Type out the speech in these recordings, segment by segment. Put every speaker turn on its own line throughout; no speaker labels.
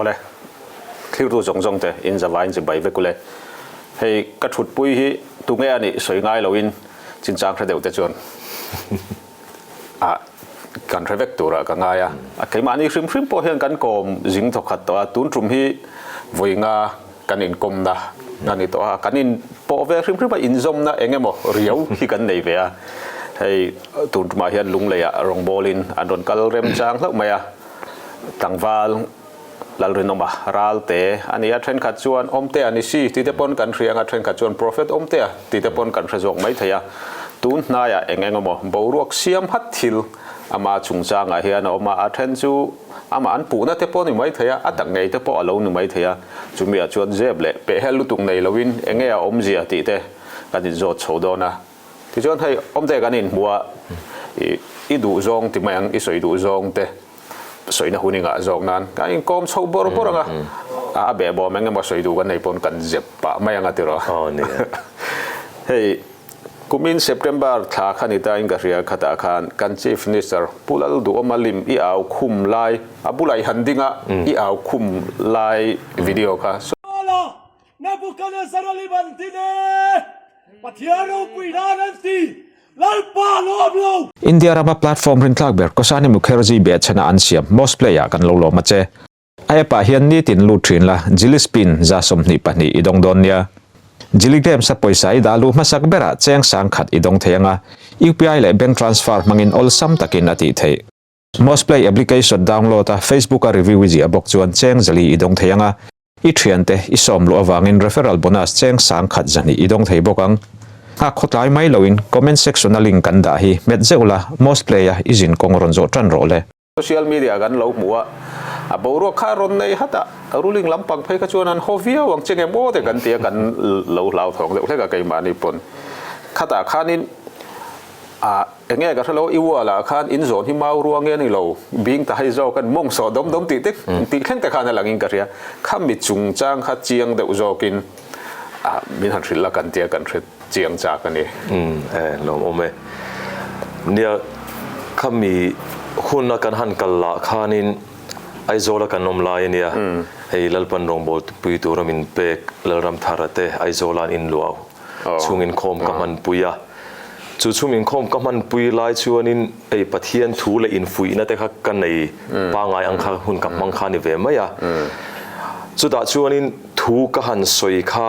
Awle, thlirtu zawng zawng te in zavaiin chibai vek ule. Hei ka thutpui hi tunge a nih sawi ngai loin chinchang hre deuh te chuan a kan hre vek turah ka ngai a. A keimahni hrim hrim pawh hian kan kawm zing thawkhat tawh a, tun tum hi vawi nga kan inkawmna a ni tawh a, kan inpawh ve hrim hrim a, inzawmna eng emaw riau hi kan nei ve a. Hei tun tumah hian Lungleiah rawngbawlin an rawn kal remchang hlauh mai a, tlangval Lalrinawma Ralte a ni a, thenkhat chuan Awmtea ni si tih te pawn kan hria ang a, thenkhat chuan Prophet Awmtea tih te pawn kan hre zawk mai thei a. Tun hnaiah eng eng emaw boruak siam hat thil ama chungchangah hian a awm a, a then chu amah an puhna te pawh a ni mai thei a, a tak ngei te pawh a lo ni mai thei a, chumi ah chuan zep leh pehhel lutuk nei loin eng nge a awmzia tih te kan inzawt chho dawn a. Tichuan hei Awmtea kan inhmu a, i duh zawng ti mai ang, i sawi duh zawng te sawina hun i ngah zawk nan kan inkawm chho bawr bawr ang a, a behbawm eng emaw sawi duh kan nei pawn kan zep pah mai ang a ti rawh. Hei kumin September thla kha ni ta in ka hria khatah khan kan Chief Minister Pu Lalduhawma lim i au khum lai a bulah i han ding a i au khum lai video kha.
Nebuchadnezzar a lim an ti ne, Pathian ropui nan an ti, Lalpa lawm lo.
India rama platform rintlak ber Kosani Mukherjee behchhana an siam Mosplay ah kan lo lawm a che. A app ah hian nitin lut thin la, Jili Spin 22 i dawng dawn nia. Jili Games a pawisa i dah luh hmasak berah cheng sang khat i dawng thei anga, UPI leh bank transfer hmangin awlsam takin a tih theih. Mosplay application download a Facebook a review i ziah bawk chuan cheng 4 i dawng thei anga, I thiante i sawm luh avangin referral bonus cheng 1000 200 i dawng thei bawk ang. Nghak khawtlai mai loin comment section a link kan dah hi hmet zeuh la, most play a i zin kawng rawn zawh tan rawh le. Social media kan lo hmu a, a boruak kha a rawn nei hat a, ruling lampang phei kha chuan an haw viau ang che nge maw te kan ti a, kan lo hlauthawng deuh hlek a keimahni pawn. Khatah khanin A, enge ka hrelo, i wall ah khan in zawn hi mau ruang nge ni lo, bing ta hei zawk an mawng sawh dawm dawm tih te tih thleng te khan a lang in ka hria. Kha mi chungchang kha chiang deuh zawk in a min han hrilh la kan tia kan hre chiang chak a ni.
Umm e, lawm awm e. Nia, kha mi hun a kan han kal lah khanin Aizawl a kan awm lai a nia, hei Lalpan rawngbawl pui tura min pek Lalramthara te Aizawl ah an inluah. Chhung inkhawm ka hmanpui a, chu chhung inkhawm ka hmanpui lai chuanin hei Pathian thu leh infuihna te kha ka nei pangngai ang kha hun ka hmang kha a ni ve mai a. Chutah chuanin thu ka han sawi kha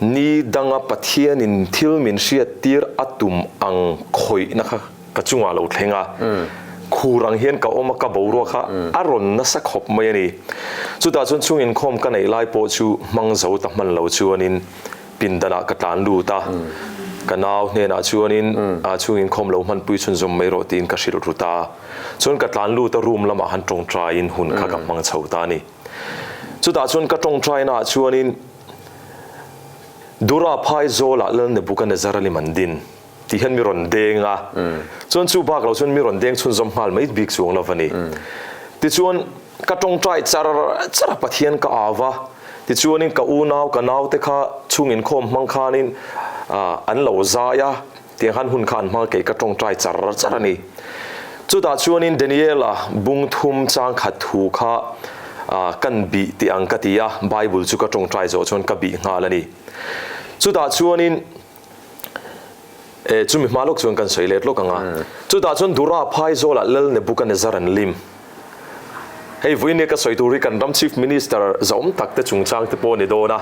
ni danga Pathianin thil min hriattir a tum ang khawihna kha ka chungah lo thleng a, khur ang hian ka awm a, ka boruak kha a rawn nasa khawp mai a ni. Chutah chuan chhung inkhawm ka neih lai pawh chu hmang zo ta hman lo chuanin pindanah ka tlan lut a, ka nau hnenah chuanin chhung inkhawm lo hmanpui chhunzawm mai rawh tiin ka hrilh ru ta a. Chuan ka tlan lut a, room lamah han tawngtaiin hun kha ka hmang chho ta a ni. Chutah chuan ka tawngtainaah chuanin Dura phai zawlah Lal Nebuchadnezzar a lim an din. Tih hian mi rawn deng a, chuan chu bak lo chuan mi rawn deng chhunzawm nghal mai bik chuang lo va ni. Tichuan ka tawngtai char char a Pathian ka au va, tichuanin ka unau ka naute kha chhung inkhawm hmang khanin an lo zai a, tiang khan hun kha an hmang a kei ka tawngtai char char a ni. Chutah chuanin Daniela bung thum chang khat thu kha kan bih tih ang ka ti a, Bible chu ka tawngtai zawh chuan ka bih nghal a ni. Chutah chuanin E, chumi hma lawk chuan kan sawi let lawk ang a. Chutah chuan Dura Phaizawlah Lal Nebuchadnezzar an lim. Hei vawiin ka sawi tur hi kan ram Chief Minister zahawm tak te chungchang te pawh a ni dawn a.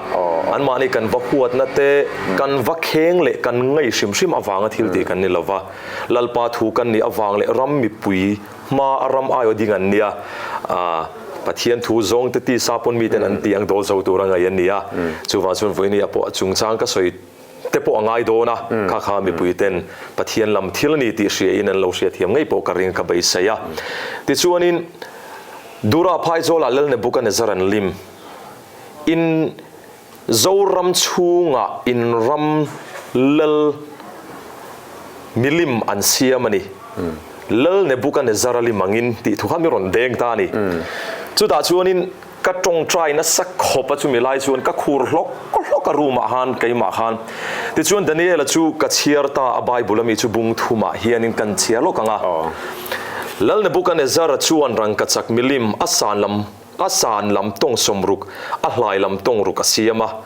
Anmahni kan va huatna te, kan va kheng leh kan ngaih hrim hrim avanga thil tih kan ni lo va. Lalpa thu kan nih avang leh ram mipui hma a ram aiawh ding an nia. Pathian thu zawng te tisa pawn miten an tih ang dawl zo tur a ngaih an ni a. Chuvang chuan vawiin pawh chungchang ka sawi te pawh a ngai dawn a, kha kha mipui ten Pathian lam thil a ni tih hria in an lo hriatthiam ngei pawh ka ring ka beisei a. Tichuanin Dura Phaizawlah Lal Nebuchadnezzar an lim in Zoram chhungah in ram lal milim an siam a ni. Lal Nebuchadnezzar a lim angin tih thu kha mi rawn deng ta a ni. Chutah chuanin Ka tawngtai nasa khawp a chumi lai chuan ka khur hlawk hlawk a room ah khan keimah khan. Tichuan Daniela chu ka chhiar ta a Bible ami chu bung thumah hianin kan chhiar lawk ang a. Lal Nebuchadnezzar-a chuan rangkachak milim a san lam A san lam tawng 60, a hlai lam tawng ruk a siam a.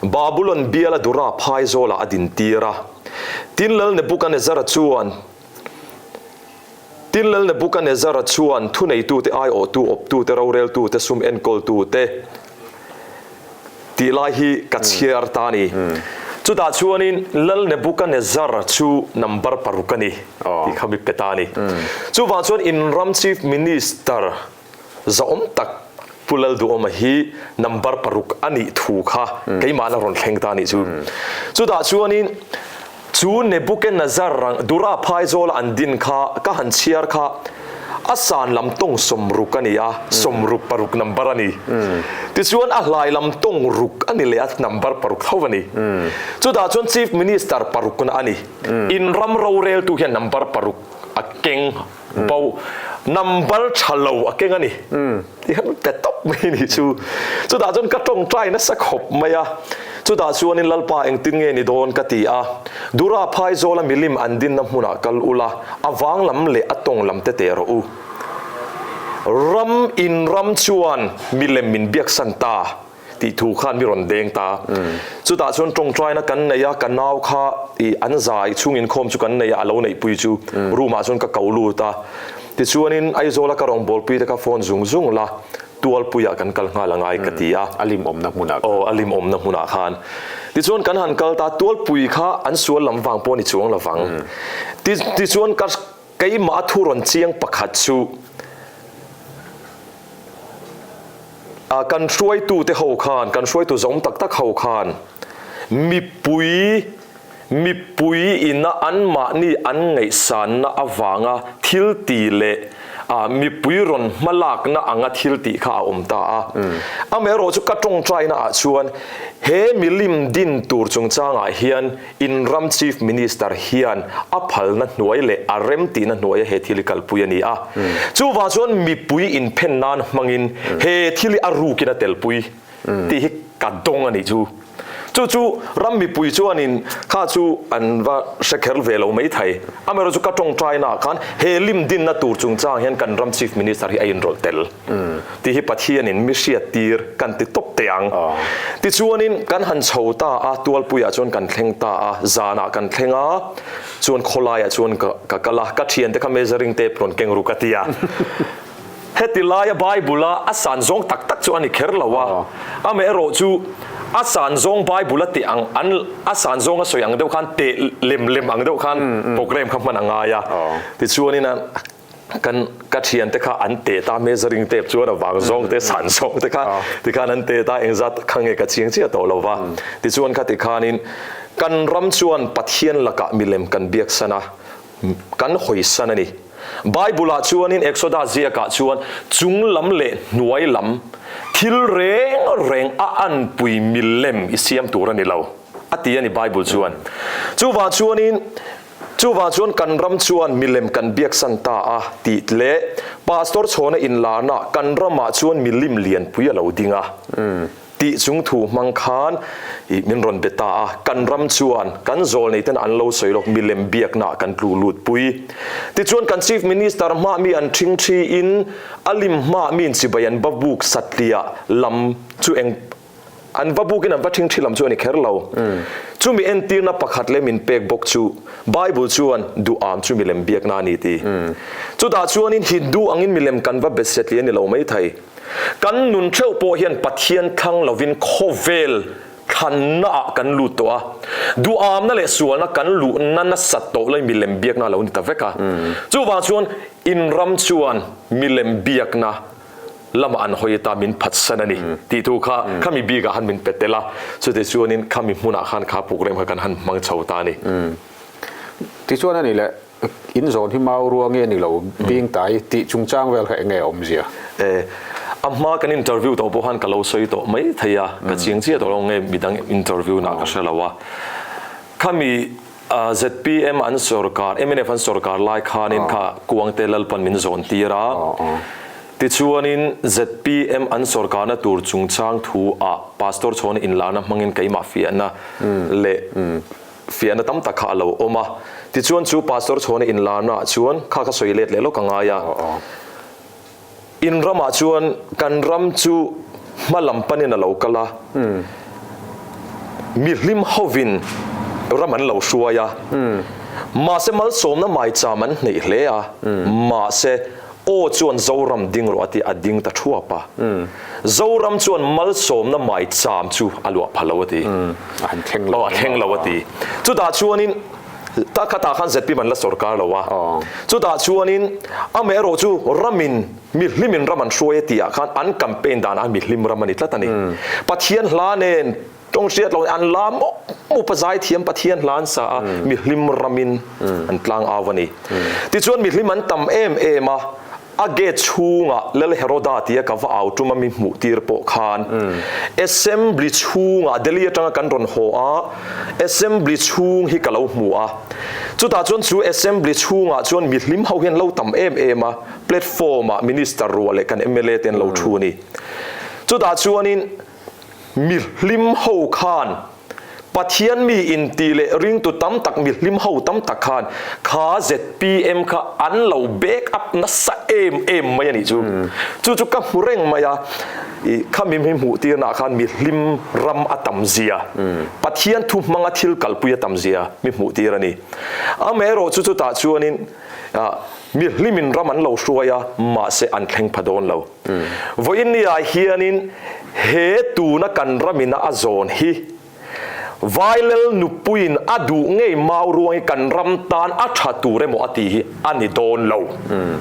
Babulon biala Dura phaizawlah a dintir a. Tin Lal Nebukanezzara chuan Tin Lal Nebukanezzara chuan thuneitute, aiawhtu, awptute, roreltute, sum enkawltute tih lai hi ka chhiar ta a ni. Chutah chuanin Lal Nebukanezzar chu number paruk a ni tih kha mi pe ta a ni. Chuvang chuan in ram Chief Minister Zahawm tak Pu Lalduhawma hi number paruk a nih thu kha keimahna rawn thleng ta a nih chu. Chutah chuanin chu Nebuchadnezzar rang Dura phaizawla an din kha ka han chhiar kha a san lam tawng 60 a ni a, 60 paruk number a ni. Tichuan a hlai lam tawng ruk a ni leh a number paruk tho a ni. Chutah chuan Chief Minister parukna a ni. In ram roreltu hian number paruk a keng. Bo number tha lo a keng a ni. Ti khan pe tawp mai ni chu. Chutah chuan ka tawngtai nasa khawp mai a. Chutah chuanin Lalpa engtin nge ni dawn ka ti a. Dura phaizawla milim an dinna hmunah kal ula, a vang lam leh a tawng lam te teh rawh u. Ram in ram chuan milem min biaksan ta. Tih thu khan mi rawn deng ta. Chutah chuan tawngtaina kan nei a, ka nau kha i an zai chhung inkhawm chu kan nei a, a lo neihpui chu room ah chuan ka ko lut a. Tichuanin Aizawla ka rawngbawlpui te kha phone zung zung la, Tualpuiah kan kal nghal angai ka ti a.
A lim awmna hmunah
khan. Aw, a lim awmna hmunah khan. Tichuan kan han kal ta, Tualpui kha an sual lam vang pawh ni chuang lovang. Tichuan ka keimah a thu rawn chiang pakhat chu, A kan hruaitute ho khan, kan hruaitu zawm tak tak ho khan mipui, mipui ina anmahni an ngaihsanna avanga thil ti leh a mipui rawn hmalakna anga thil tih kha a awm ta a. Amaherawh chu ka tawngtaina ah chuan he milim din tur chungchangah hian In ram Chief Minister hian a phalna hnuai leh a remtihna hnuaia he thil hi kalpui a ni a. Chuvang chuan mipui inphen nan hmangin he thil hi a rukin a telpui tih hi ka dawng a nih chu. Chu chu ram mipui chuanin kha chu an va hre kher ve lo mai thei. Amaherawhchu chu ka tawngtainaah khan he lim dinna tur chungchang hian kan ram Chief Minister hi a inrawlh tel. Tih hi Pathianin mi hriattir kan ti tawp teh ang. Tichuanin kan han chho ta a, Tualpuiah chuan kan thleng ta a, zanah kan thleng a, chuan khawlaiah chuan ka kal a, ka thiante kha measuring tape rawn keng ru ka ti a. Heti laia Bible-a a san zawng tak tak chu a ni kher lo a, amaherawh chu a san zawng Bible-a teh ang an a san zawng a sawi ang deuh khan teh lem lem ang deuh khan program kha hman a ngai a. Tichuanin a. Kan ka thiante kha an teh ta measuring tape chuan a vang zawng te san zawng te kha tikhan an teh ta engzat kha nge ka chiang chiah tawh lo va. Tichuan kha tikhanin kan ram chuan Pathian lakah milem kan biak san a, kan hawi san a ni. Bible ah chuanin Exodus ziakah chuan chung lam leh hnuai lam thil reng reng a anpui milem i siam tur a ni lo a ti a ni Bible chuan. Chuvang chuanin Chuvang chuan kan ram chuan milem kan biaksan ta a tih leh Pastor Chhawna inlarna kan ramah chuan milim lianpui a lo ding a tih chung thu hmang khan ih min rawn be ta a, kan ram chuan kan zawlneiten an lo sawi lawk milem biaknaah kan tlu lut pui. Tichuan kan Chief Minister hmah mi an ṭhing ṭhiin a lim hmah mi inchibai an va buk satliah lam chu eng An va bukin an va ṭhingṭhi lam chu a ni kher lo. Chumi entirna pakhat leh min pek bawk chu Bible chuan duham chu milem biakna a ni ti. Chutah chuanin Hindu angin milem kan va bet setli a ni lo maithei. Kan nun theuh pawh hian Pathian thlang lovin khawvel thlannaah kan lut tawh a. Duhamna leh sualna kan luhna nasat tawh lai milem biakna a lo ni ta vek a. Chuvang chuan in ram chuan milem biakna lamah an hawi ta min phatsan a ni tih thu kha khami bikah khan min pe tel a, chute chuanin khami hmunah khan kha program kha kan han hmang chho ta a ni.
Tichuan a ni le, in zawn hi mau rua nge ni lo bing tai tih chungchang vel kha eng nge a awmzia?
E, a hma kan interview tawh pawh khan ka lo sawi tawh mai thei a, ka chiang chiah tawh lo nge midang interview nah ka hre lo a, khami ZPM an sorkar, mnf an sorkar lai khanin kha Kuangte Lalpan min zawn tir a, Tichuanin zpm an sorkarna tur chungchang thu ah Pastor Chhawna inlarna hmangin keimah fiahna leh fiahna tam tak kha a lo awm a. Tichuan chu Pastor Chhawna inlarna ah chuan kha ka sawi let leh lawk a ngai a. In ramah chuan kan ram chu hma lam panin a lo kal a, mi hlim hovin ram an lo hruai a, mahse malsawmna maicham an hneih hle a, mahse aw chuan Zoram ding rawh a ti a ding ta thuap a, Zoram chuan malsawmna maicham chu a luah pha lo a ti. A thleng lo a ti. Chutah chuanin Ta khatah khan zpm an la sorkar lo a, chutah chuanin amaherawh chu ramin mihlimin ram an hruai a tihah khan an campaign danah mihlim ram a ni tlat a ni. Pathian hla nen tawng hriat loh an la mup mup a, zaithiam Pathian hla an sa a, mihlim ramin an tlang au a ni. Tichuan mihlim an tam em em a, A gate chhungah Lal Heroda tia ka va au tum a mi hmuh tir pawh khan Assembly chhungah Delhi atanga kan rawn haw a, Assembly chhung hi ka lo hmu a. Chutah chuan chu Assembly chhungah chuan mi hlim ho hian lo tam em em a, platform ah Minister ruah leh kan mla te an lo thu a ni. Chutah chuanin mi hlim ho khan Pathian mi inti leh ringtu tam tak mihlim ho tam tak khan kha zpm kha an lo back up nasa em em mai a nih chu. Chu chu ka hmu reng mai a, i khami mi hmuh tirnaah khan mihlim ram a tam zia, Pathian thu hmanga thil kalpui a tam zia mi hmuh tir a ni. Amaherawh chu chutah chuanin mihlimin ram an lo hruai a, mahse an thleng pha dawn lo. Vawiin niah hianin he tuna kan ramina a zawn hi Vailel nupuiin a duh ngei mau ruang hi kan ram tan a tha tur emaw a tih hi a ni dawn lo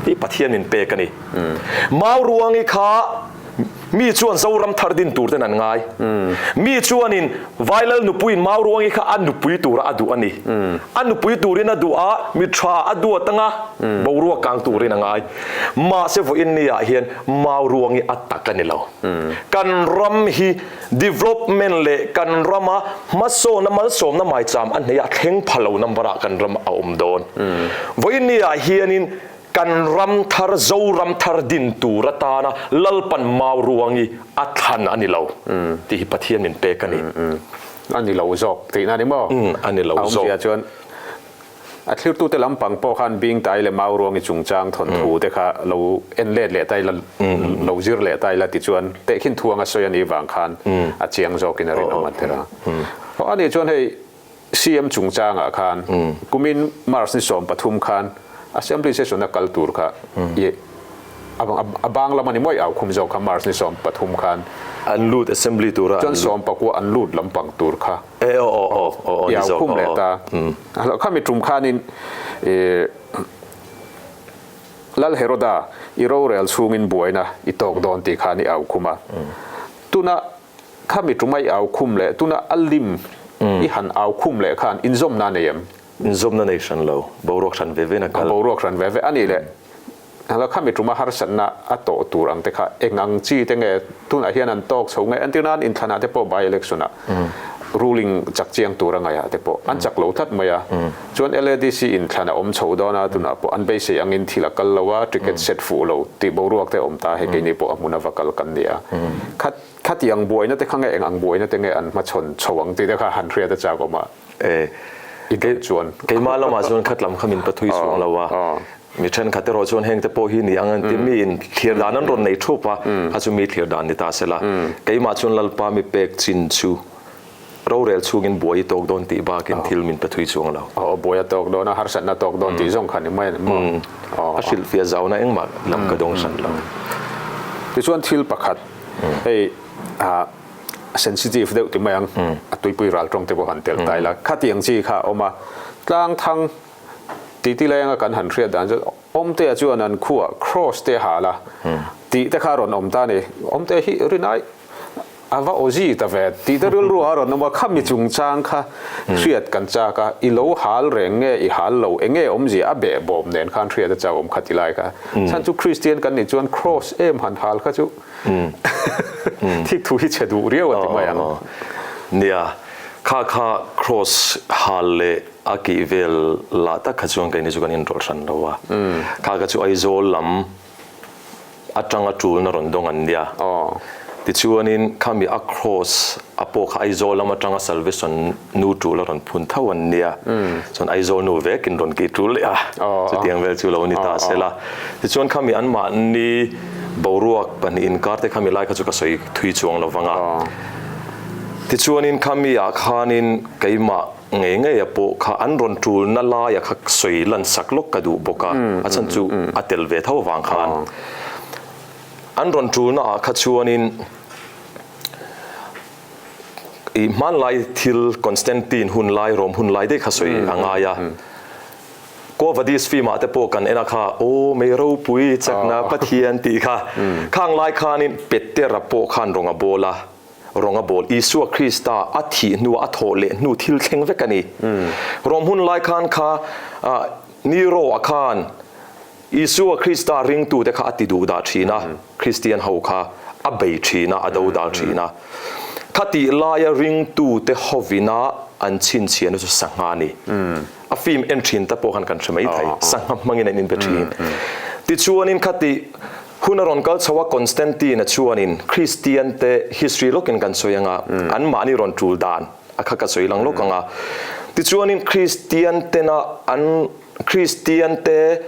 tih Pathian min pek a ni. Mau ruangi kha mi chuan Zoram thar din tur ten an ngai. Mi chuanin Vailel nupuiin mau ruangi kha a nupui tura a duh a ni. A nupui turin a duh a, mi tha a duat anga boruak kang turin a ngai. Mahse vawiin ni ah hian mau ruang hi a tak a ni lo. Kan ram hi development leh kan rama hmasawna malsawmna maicham a hneih a thleng pha lo number ah kan ram a awm dawn. Vawiin ni ah hianin kan ram thar Zoram thar din tur atana Lalpan mau ruang hi a thlan a ni lo tih hi Pathian min pek a ni.
A ni lo zawk tihna a ni maw?
A ni lo zawk.
A awmzia chuan A thlirtute lampang pawh khan Bingtai leh Mauruangi chungchang thawnthu te kha lo en let leh ta ila, lo zir leh ta ila tichuan tehkhin thu anga sawi a nih vang khan a chiang zawkin a rinawm an ther a. Aw anih chuan hei CM chungchangah khan kumin March ni 13 khan Assembly session a kal tur kha i a bang lam a ni mawi au khum zawk kha March ni 13 khan
An lut Assembly tura an
lut. Chuan 19 an lut lampang tur kha.
E aw aw aw aw aw ni zawk
khum leh ta khami tum khanin e Lal Heroda i rorel chhungin buaina i tawk dawn tih khan i au khum a tuna khami tuma i au khum leh tuna a lim i han au khum leh khan inzawmna nei em
inzawmna nei hran lo boruak hran ve ve na kal
boruak hran ve ve ani leh Hala khami tuma harsatna a tawh tur ang te kha eng ang chi te nge tunah hian an tawk chho nge entir nan inthlanah te pawh by election ah ruling chak chiang tur a ngaihah te pawh an chak lo tlat mai a chuan LADC inthlan a awm chho dawn a tunah pawh an beisei angin thil a kal lo a ticket set fuh lo tih boruak te a awm ta hei keini pawh a hmun a va kal kan ni a khat khatiang buaina te kha nge eng ang buaina te nge an hmachhawn chho ang tih te kha han hriat a chak awm a.
E
I chuan.
Keimah lamah chuan khatlam kha min pathui chhuang lo a. Mi thenkhat erawh chuan heng te pawh hi ni ang an ti miin thlir dan an rawn nei thup a, kha chu mi thlir dan ni ta se la. Keimah chuan Lalpa mi pek chin chu rorel chhungin buai i tawk dawn tih bakin thil min pe thui chuang lo.
Aw, buai a tawk dawn a, harsatna tawk dawn tih zawng kha ni mai a ni maw?
A hrilhfiah zauna engmah lam ka dawng hran lo.
Tichuan thil pakhat hei sensitive deuh ti mai ang, a tuipui ral tawng te pawh han telh ta ila, khatiang chi kha a awm a, tlang thang Titi lenga kan han hriat dan chu Awmtea chuan an khuah Kross te hal a tih te kha a rawn awm ta a ni. Awmtea hi rinai a va awzi ta ve tih te rilru a rawn awm a, khami chungchang kha hriat kan chak a, i lo hal reng nge i hal lo, enge awmzia a beh bawm nen khan hriat a chak awm kha ti lai kha. Chhan chu Kristian kan nih chuan Kross em han hal kha chu thik thu hi chhe duh riau a ti mai ang.
Nia, kha kha Kross hal leh A kih vel lah tak kha chuan keini chu kan inrawlh hran lo a, kha kha chu Aizawl lam atanga tulna rawn dawng an nia. Tichuanin khami a cross a pawh kha Aizawl lam atanga Salvation nu tul a rawn phun tho an nia. Chuan Aizawl nu vekin rawn kih tul leh a, chutiang vel chu lo ni ta se la. Tichuan khami anmahni Boruak pahnih inkar te khami lai kha chu ka sawi thui chuang lo vang a. Tichuanin khami ah khanin keimah ngei ngei a pawh kha an rawn tulna laia kha sawi lan sak lawk ka duh bawk a, a chhan chu a tel ve tho avang khan. An rawn tulna ah kha chuanin i hmanlai thil Constantine hun lai, Rome hun lai daih kha sawi a ngai a. Quo Vadis film ah te pawh kan en a kha, Aw mei ropui chakna Pathian tih kha. Khang lai khanin Petera pawh khan rawng a bawl a, rawng a bawl. Isua Krista a thih hnua a thawh leh hnu thil thleng vek a ni. Rom hun lai khan kha Nero a khan Isua Krista ringtute kha a ti duh dah thin a, Kristian ho kha a bei thin a, a do dal thin a. Khatih laia ringtute hovina an chhinchhiahna chu sangha a ni. A film en thin te pawh khan kan hre mai thei, sangha hmangin an inbe thin. Tichuanin khatih hun a rawn kal chho a, Constantine-a chuanin Kristian te history lawkin kan sawi anga, anmahni rawn tul dan a kha ka sawi lang lawk anga. Tichuanin Kristian tena an Kristian te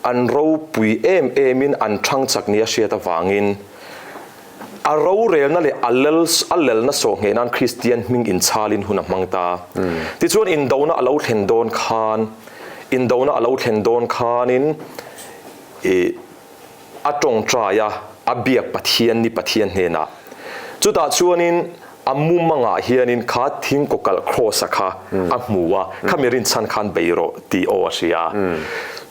an ropui em emin an thang chak nia hriat avangin a rorelna leh a lel a lelna sawh ngheh nan Kristian hming inchhalin hun a hmang ta. Tichuan indona a lo thlen dawn khan indona a lo thlen dawn khanin ih a tawngtai a, a biak Pathian ni Pathian hnenah. Chutah chuanin a mumangah hianin kha thing kawkalh Kraws-a kha a hmu a, khami rinchhan khan bei rawh tih aw a hria.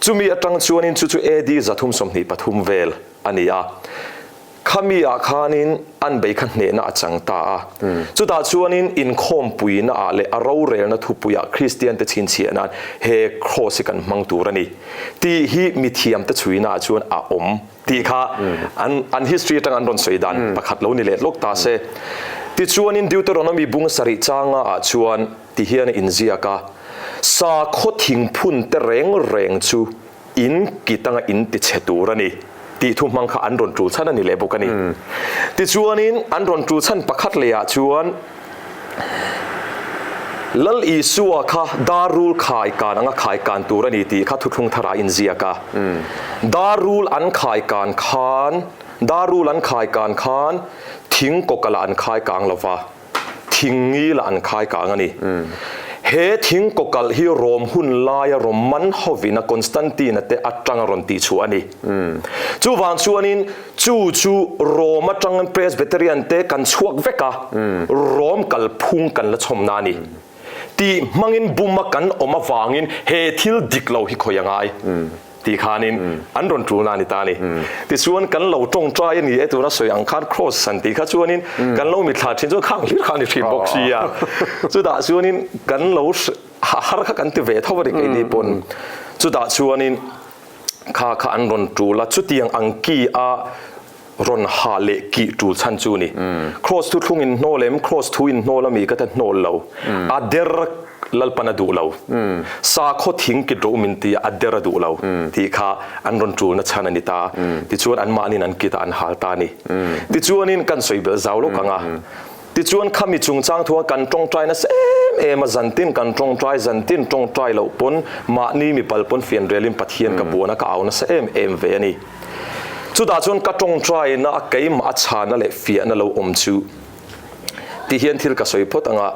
Chumi atang chuanin chu chu AD 323 vel a ni a. Khami ah khanin an bei kha hnehna a chang ta a. Chutah chuanin inkhawmpuina ah leh a rorelna thupuiah Kristian te chhinchhiah nan he Kraws hi kan hmang tur a ni tih hi mithiam te chhuina ah chuan a awm tih kha an an history atang an rawn sawi dan pakhat lo ni leh lawk ta se. Tichuanin Deuteronomy bung sarih changa ah chuan ti hian a inziak a, Sakhaw thingphun te reng reng chu In kit anga in ti chhe tur a ni tih thu hmang kha an rawn tul chhan a ni leh bawk a ni. Tichuanin an rawn tul chhan pakhat lehah chuan Lal Isua kha darul khai kan anga khai kan tur a ni tih kha thuthlung tharah a inziak a. Darul an khai kan khan darul an khai kan khan thing kawkalah an khai kang lo va. Thing ngila an khai kang a ni. He thing kawkalh hi Rom hun laia Roman hovina Constantine-a te atanga rawn tihchhuah a ni. Chuvang chuanin chu chu Rom atangin Presbyterian te kan chhuak vek a, Rom kalphung kan la chhawmna a ni. Tih hmangin buma kan awm avangin he thil dik lo hi khawi a ngai. Tih khanin an rawn tul na a ni ta a ni. Tichuan kan lo tawngtai a ni e tuna sawi ang khan cross han tih kha chuanin kan lo mitthla thin chuan khang hlir kha a ni thin bawk sia. Chutah chuanin kan lo har kha kan ti ve tho a ni keini pawn. Chutah chuanin kha kha an rawn tul a, chutiang ang ki a rawn ha leh kih tul chhan chu ni. Kraws thu thlung in hnawl em? Kraws thu in hnawl ami ka ta hnawl lo. A der Lalpan a duh lo. Sakhaw thing kit ro min tia a der a duh lo tih kha an rawn tul na chhan a ni ta. Tichuan anmahniin an kit a an hal ta a ni. Tichuanin kan sawi belh zau lawk ang a. Tichuan khami chungchang thua kan tawngtai nasa em em a, zantin kan tawngtai, zantin tawngtai loh pawn mahni mipal pawn fianrialin Pathian ka buan a, ka au nasa em em ve a ni. Chutah chuan ka tawngtaina a keimah a chhana leh fiahna lo awm chu ti hian thil ka sawi phawt ang a,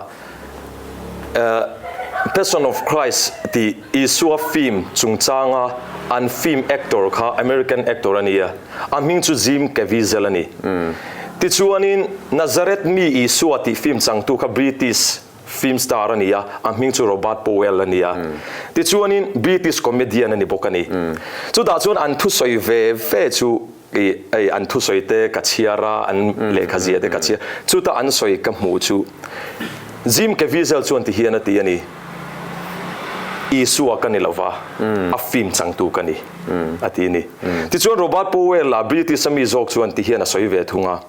Passion of Christ tih Isua film chungchanga an film actor kha American actor a ni a, a hming chu Jim Caviezel a ni. Tichuanin Nazareth mi Isua tih film changtu kha British film star a ni a, a hming chu Robert Powell a ni a. Tichuanin British comedian a ni bawk a ni. Chutah chuan an thusawi ve ve chu ih an thusawi te ka chhiar a, an lehkha ziah te ka chhiar. Chuta an sawi ka hmuh chu Jim Caviezel chuan ti hian a ti a ni, Isua ka ni lova, a film changtu ka ni, a ti a ni. Tichuan Robert Powell-a British-a mi zawk chuan ti hian a sawi ve thung a,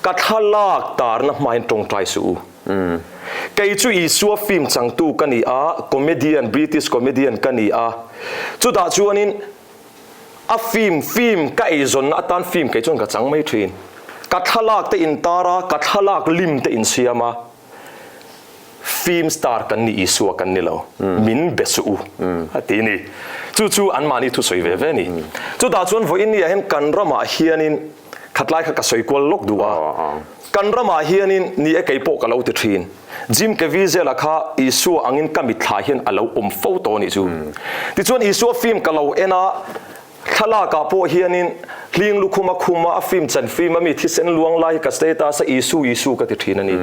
Ka thlalak tarna hmain tawngtai suh u. Kei chu Isua film changtu ka ni a, comedian, British comedian ka ni a. Chutah chuanin a film, film ka eizawnna atan film kei chuan ka chang mai thin. Ka thlalak te intar a, ka thlalak lim te insiam a. Film star kan ni Isua kan ni lo, min be suh u a ti ni. Chu chu anmahni thusawi ve ve a ni. Chutah chuan vawiin ni ah hian kan ramah hianin. Khatlai kha ka sawi kual lawk duh a. Kan ramah hianin ni e kei pawh ka lo ti thin. Jim Caviezel-a kha Isua angin ka mitthla hian a lo awm fo tawh a nih chu. Tichuan Isua film ka lo en a, thlalakah pawh hianin hling lukhum a khum a, a film chan film a mi thisen luang lai hi ka status a Isu Isu ka ti thin a ni.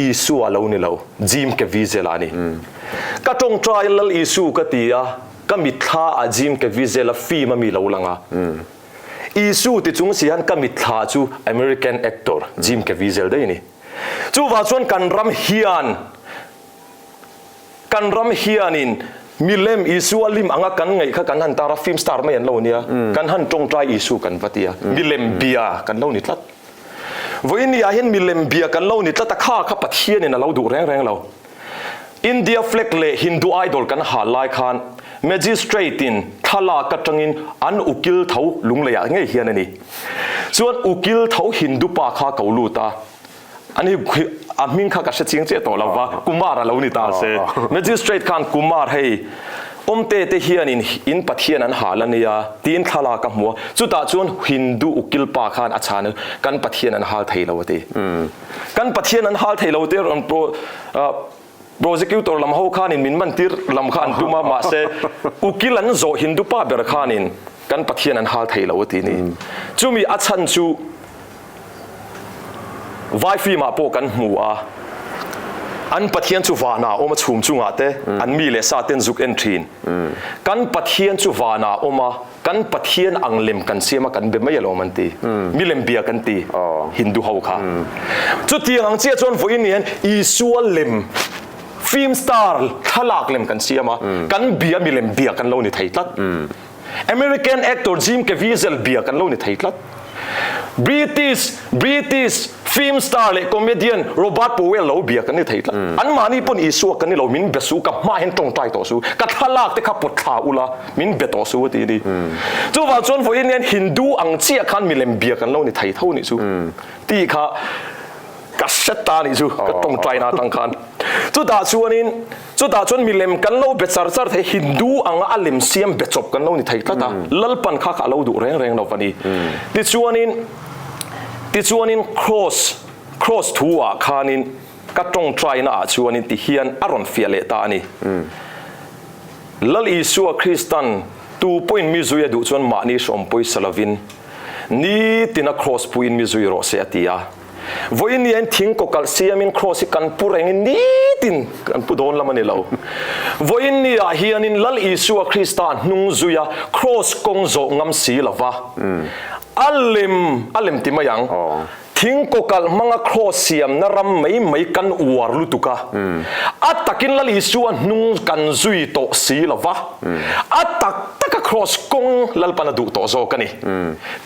Isua a lo ni lo, Jim Caviezel-a a ni. Ka tawngtai Lal Isu ka ti a, ka mitthla ah Jim Caviezel-a film a mi lo lang a. Isu ti chung si hian ka mitthla chu American actor Jim Caviezel daih a ni. Chuvang chuan kan ram hian kan ram hianin milem Isua lim anga kan ngaih kha kan han tar a, film star mai an lo nia, kan han tawngtai Isu kan va ti a, milem bia kan lo ni tlat. Vawiin ah hian milem bia kan lo ni tlat a, kha kha Pathianin a lo duh reng reng lo. India flag leh Hindu idol kan hal lai khan Magistrate in thlalak atangin an ukil tho lunglei ah ngei hian a ni. Chuan ukil tho Hindu pa kha ko lut a, ani a hming kha ka hre chiang chiah tawh lo va, Kumar a lo ni ta se. Magistrate khan Kumar hei awmte te hianin in Pathian an hal a nia tiin thlalak a hmu a, chutah chuan Hindu ukil pa khan a chhan a, kan Pathian an hal thei lo a ti. Kan Pathian an hal thei lo te rawn prosecutor lam ho khanin min man tir lam kha an tum a, mahse ukil an zawh Hindu pa ber khanin kan Pathian an hal thei lo a ti ni. Chumi a chhan chu vai film ah pawh kan hmu a, an Pathian chu vanah a awm a chhum chungah te an mi leh sa ten zuk en thin. Kan Pathian chu vanah a awm a, Kan Pathian ang lem kan siam a kan be mai alawm an ti. Milem bia kan ti Hindu ho kha. Chutiang ang chiah chuan vawiin hian Isua lem film star thlalak lem kan siam a, kan bia milem bia kan lo ni thei tlat. American actor Jim Caviezel bia kan lo ni thei tlat. British British film star leh comedian Robert Powell lo bia kan ni thei tlat. Anmahni pawn Isua kan ni lo, min be su, ka hma hian tawngtai tawh su, ka thlalak te kha pawt thla ula, min be tawh su a ti a ni. Chuvang chuan vawiin hian Hindu ang chiah khan milem bia kan lo ni thei tho nih chu tih kha ka hre ta nih chu ka tawngtaina atang khan. Chutah chuanin chutah chuan milem kan lo be char char thei Hindu anga a lem siam be chawp kan lo ni thei tlat a, Lalpan kha kha a lo duh reng reng lo va ni. Tichuanin tichuanin Kraws Kraws thu ah khanin ka tawngtaina ah chuanin ti hian a rawn fiah leh ta a ni. Lal Isua Kristan tu pawhin mi zui a duh chuan mahni hrawm pawisa lovin nitina Kraws puiin mi zui rawh se a ti a. Vawiin hian thing kawkalh siamin Kraws hi kan pu rengin nitin kan pu dawn lam a ni lo. Vawiin niah hianin Lal Isua Krista hnung zuia Kraws kawng zawh ngam si lova a lem a lem ti mai ang. Thing kawkalh hmanga kraws siamna ram mai mai kan uar lutuk a, a takin Lal Isua hnung kan zui tawh si lo va, a tak taka kraws kawng Lalpan a duh tawh zawk a ni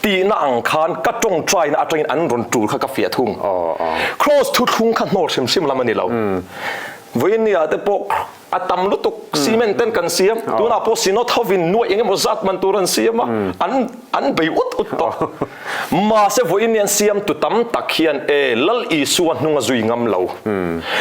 tihna ang khan ka tawngtaina atangin an rawn tul kha ka fiah thung. Kraws thuthlung kha hnawl hrim hrim lam a ni lo. Vawiin nia te pawh A tam lutuk cement ten kan siam, tunah pawh Synod hovin nuaih eng emaw zat man tur an siam a, an an bei ut ut tawh. Mahse vawiin hian siamtu tam tak hian e Lal Isua hnung a zui ngam lo,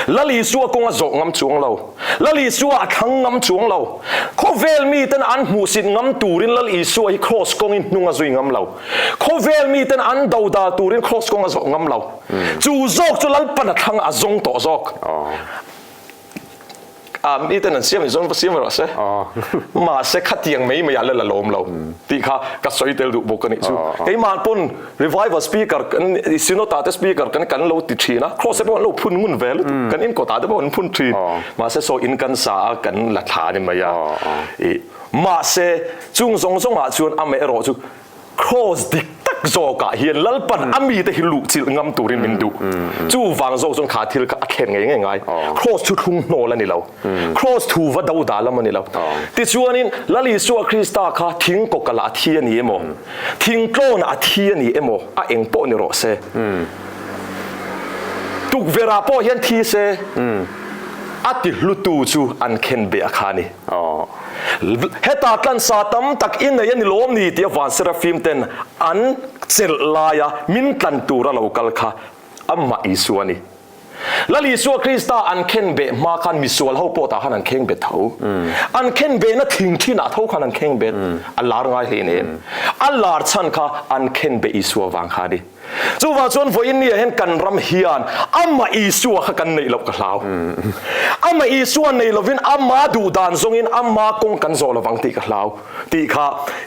Lal Isua kawng a zawh ngam chuang lo, Lal Isua a thlang ngam chuang lo. Khawvel miten an hmuhsit ngam turin Lal Isua hi kraws kawngin hnung a zui ngam lo. Khawvel miten an dodal turin kraws kawng a zawh ngam lo. Chu zawk chu Lalpan a thlang a zawng tawh zawk. A miten an siam in zawn va siam rawh se. Mahse khatiang mai mai ah la la lawm lo tih kha ka sawi tel duh bawk a nih chu. Keimah pawn revival speaker kan synod ah te speaker kan kan lo ti thin a, cross te pawh an lo phun ngun ve lutuk, kan inkawt ah te pawh an phun thin. Mahse saw in kan sa a kan la thla a ni mai a. Mahse chung zawng zawng ah chuan amaherawh chu Kraws dik tak zawkah hian Lalpan a mite hi luhchilh ngam turin min duh. Chuvang zawk chuan kha thil kha a thlen ngei ngei ngai. Kraws thu thlung hnawl a ni lo. Kraws thu va do dah lam a ni lo. Tichuanin Lal Isua Krista kha thing kawkalah a thi a ni emaw, thing tlawnah a thi a ni emaw, a eng pawh ni rawh se. Tukverhah pawh hian thi se, a ti hlutu chu an khenbeh a kha a ni. Heta tlansa tam tak i nei a ni lawm ni tia van Serafim ten an chelh laia min tlan tura lo kal kha amah Isua a ni. Lal Isua Krista an khenbeh hma khan misual ho pawh tah khan an khengbet tho. An khenbehna thing thinah tho khan an khengbet. A lar ngai hle nem. A lar chhan kha an khenbeh Isua vang kha a ni. Chuvang chuan vawiin ni ah hian kan ram hian amah Isua kha kan neih loh ka hlau. Amah Isua nei lovin ama duh dan zawngin ama kawng kan zawh lovang tih ka hlau tih kha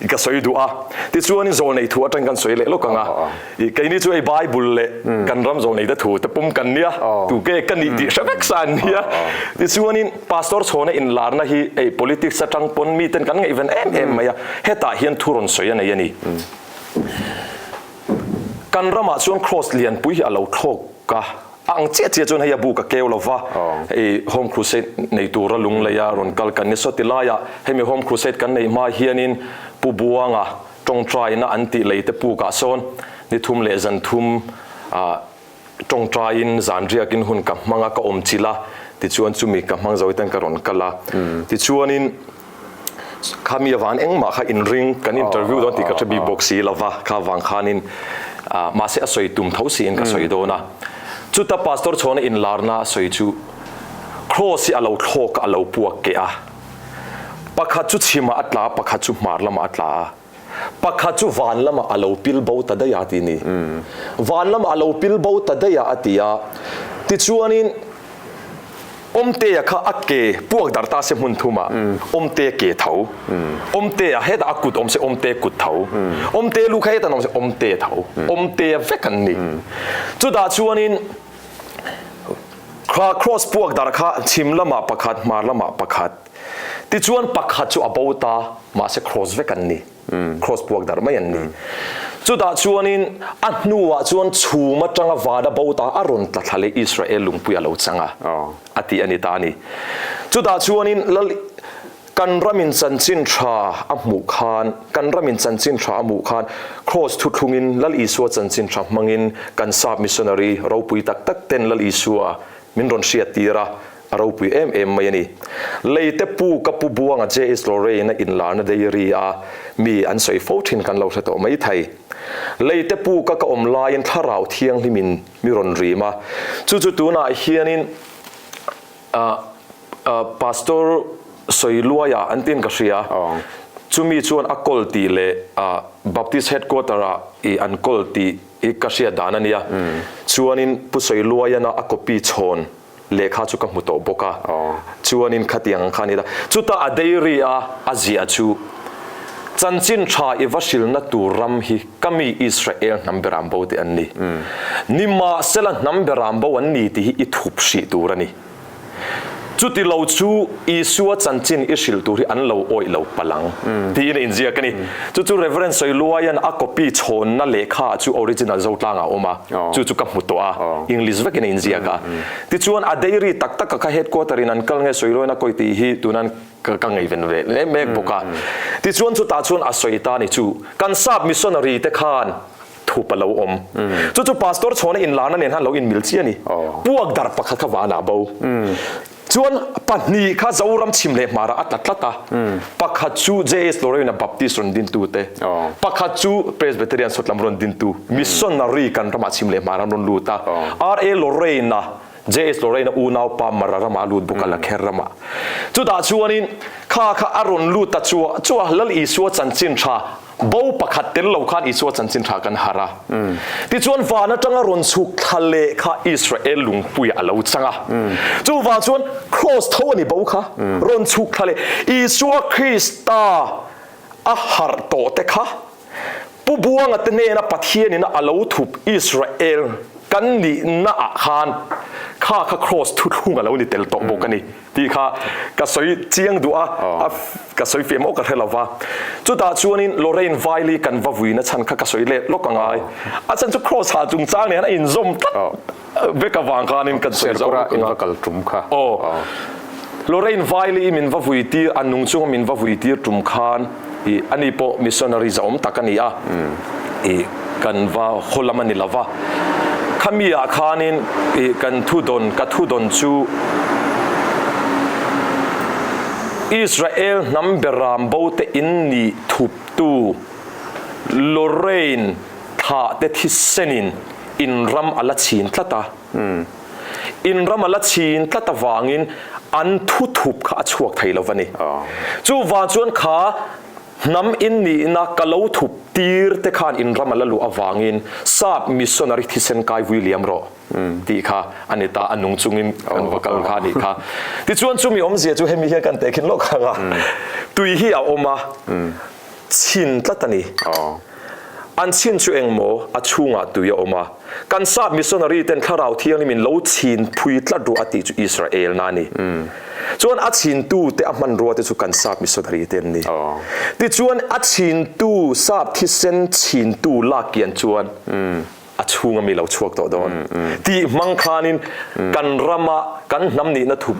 ka sawi duh a. Tichuanin zawlnei thu atang kan sawi leh lawk ang a. Keini chu hei Bible leh kan ram zawlneite thu te pum kan nia, tuke ka nih tih hre vek sa an nia. Tichuanin Pastor Chhawna inlarna hi hei politics atang pawn miten kan ngaihven em em mai a, hetah hian thu rawn sawi a nei a ni. Kan ramah chuan Kraws lianpui hi a lo thlawk a, a ang chiah chiah chuan hei a bu ka keu lo va, hei Home Crusade nei tura lungleia rawn kal kan ni. Saw ti laiah hemi Home Crusade kan neih hma hianin Pu Buanga tawngtaina an tih lei te pukah sawn ni thum leh zan thum ah tawngtaiin zan riakin hun ka hmang a, ka awm chilh a, tichuan chumi ka hmang zo hitan ka rawn kal a. Tichuanin khami avang engmah kha inring kan interview dawn tih ka hre bik bawk si lo va, kha vang khanin mahse a sawi tum tho siin ka sawi dawn a. Chuta Pastor Chhawna inlarna a sawi chu Kraws hi a lo thlawk a, a lo puak keh a. Pakhat chu chhimah a tla a, pakhat chu hmar lamah a tla a. Pakhat chu van lamah a lo pil bo ta daih a ti ni. Van lamah a lo pil bo ta daih a a ti a. Tichuanin Awmtea kha a ke puak dar ta se hmun thumah Awmtea ke tho. Awmtea hetah a kut awm se Awmtea kut tho. Awmtea lu kha hetah awm se Awmtea tho. Awmtea vek an ni. Chutah chuanin kha Kraws puak dar kha chhim lamah pakhat hmar lamah pakhat. Tichuan pakhat chu a bo ta, mahse Kraws vek an ni. Kraws puak darh mai an ni. Chutah chuanin a hnuah chuan chhum atanga van a bo ta, a rawn tla thla leh Israel lungpui a lo chang a, a tih a ni ta a ni. Chutah chuanin Lal kan ramin chanchin tha a hmuh khan, kan ramin chanchin tha a hmuh khan Kraws thuthlungin Lal Isua chanchin tha hmangin kan sap missionary ropui tak tak ten Lal Isua min rawn hriattir a, A ropui em em mai a ni. Leite pu ka pu Buanga JS Lorraine a inlarna diary a mi an sawi fo thin kan lo hre tawh mai thei. Leite pu ka ka awm laiin thlarau thianghlimin mi rawn rim a, chu chu tunah hianin Pastor Sawiluaia an tiin ka hria, chumi chuan a kawl tih leh Baptist Headquarter ah an kawl tih i ka hriat dan a nia. Chuanin Pu Sawiluaiana a copy chhawn Lehkha chu ka hmu tawh bawk a, chuanin khatiang ang kha a ni ta. Chutah a diary a a ziah chu, Chanchin tha i va hrilna tur ram hi ka mi Israel hnam beram bo te an ni. Nimahsela hnam beram bo an ni tih hi i thup hrih tur a ni. Chuti lo chu Isua chanchin i hrilh tur hi an lo awih lo palh ang, tiin a inziak a ni. Chu chu Rev. Sawiluaia'n a copy chhawnna lehkha chu original Zotlangah a awm a, chu chu ka hmu tawh a, English vekin a inziak a. Tichuan a diary tak taka kha headquarter in an kal nge Sawiluaia'n a kawi tih hi tunan ka ngaihven ve hle mek bawk a. Tichuan chutah chuan a sawi ta ni chu, kan sap missionary te khan thup a lo awm. Chu chu Pastor Chhawna inlarna nen khan lo inmil chiah a ni. Puak dar pakhat kha vanah bo. Chuan pahnih kha Zoram chhim leh hmarah a tla tlat a, pakhat chu JS Lorraine-a Baptist rawn dintute, pakhat chu Presbyterian Sawtlam rawn dintu, missionary kan ramah chhim leh hmarah an rawn lut a, RA Lorraine-a, JS Lorraine-a unaupa Mara ramah a lut bawk a, Lakher ramah. Chutah chuanin kha kha a rawn lut ta chuah chuah a, Lal Isua chanchin tha Bo pakhat tel lo khan Isua chanchin tha kan harh a. Tichuan van atanga rawn chhuk thla leh kha Israel lungpuiah a lo chang a. Chuvang chuan Kraws tho a ni bo kha rawn chhuk thla leh Isua Krista a harh tawh te kha Pu Buanga te hnena Pathianin a lo thup Israel kan nihna ah khan kha kha Kraws thuthlung a lo ni tel tawh bawk a ni. Tih kha ka sawi chiang duh a, a ka sawi fiah maw ka hre lo va. Chutah chuanin Lorraine Vaili kan va vuina chhan kha ka sawi leh lawk a ngai. A chhan chu Kraws ha chungchang nen a inzawm tlat vek avang khanin kan sawi zo lawk a ngai.
Kal tum kha.
Aw. Lorraine Vaili min va vui tir, a nung chunga min va vui tir tum khan i ani pawh missionary zahawm tak a ni a. I kan va haw lam a ni lo va, khami ah khanin i kan thu dawn, ka thu dawn chu Israel hnam beram bo te in nih thup tu Lorraine thlah te thisenin in ram a la chhin tlat a. In ram a la chhin tlat avangin an thu thup kha a chhuak thei lo va ni. Chuvang chuan kha hnam in nihna ka lo thup tir te khan in ram a la luh avangin sap missionary thisen kai vui liam rawh tih kha a ni ta, a nung chungin kan va kal kha a nih kha. Tichuan chumi awmzia chu hemi hian kan tehkhin lawk ang a, tui hi a awm a, chhin tlat a ni. An chhin chu engmaw a chhungah tui a awm a, kan sap missionary ten Thlarau Thianghlim in lo chhin phui tlat ruah a tih chu Israel na a ni. Chuan a chhin tu te a hmanrua te chu kan sap missionary te an ni. Tichuan a chhin tu sap thisen chhin tu lak kian chuan a chhung ami lo chhuak tawh dawn tih hmang khanin kan rama kan hnam nihna thup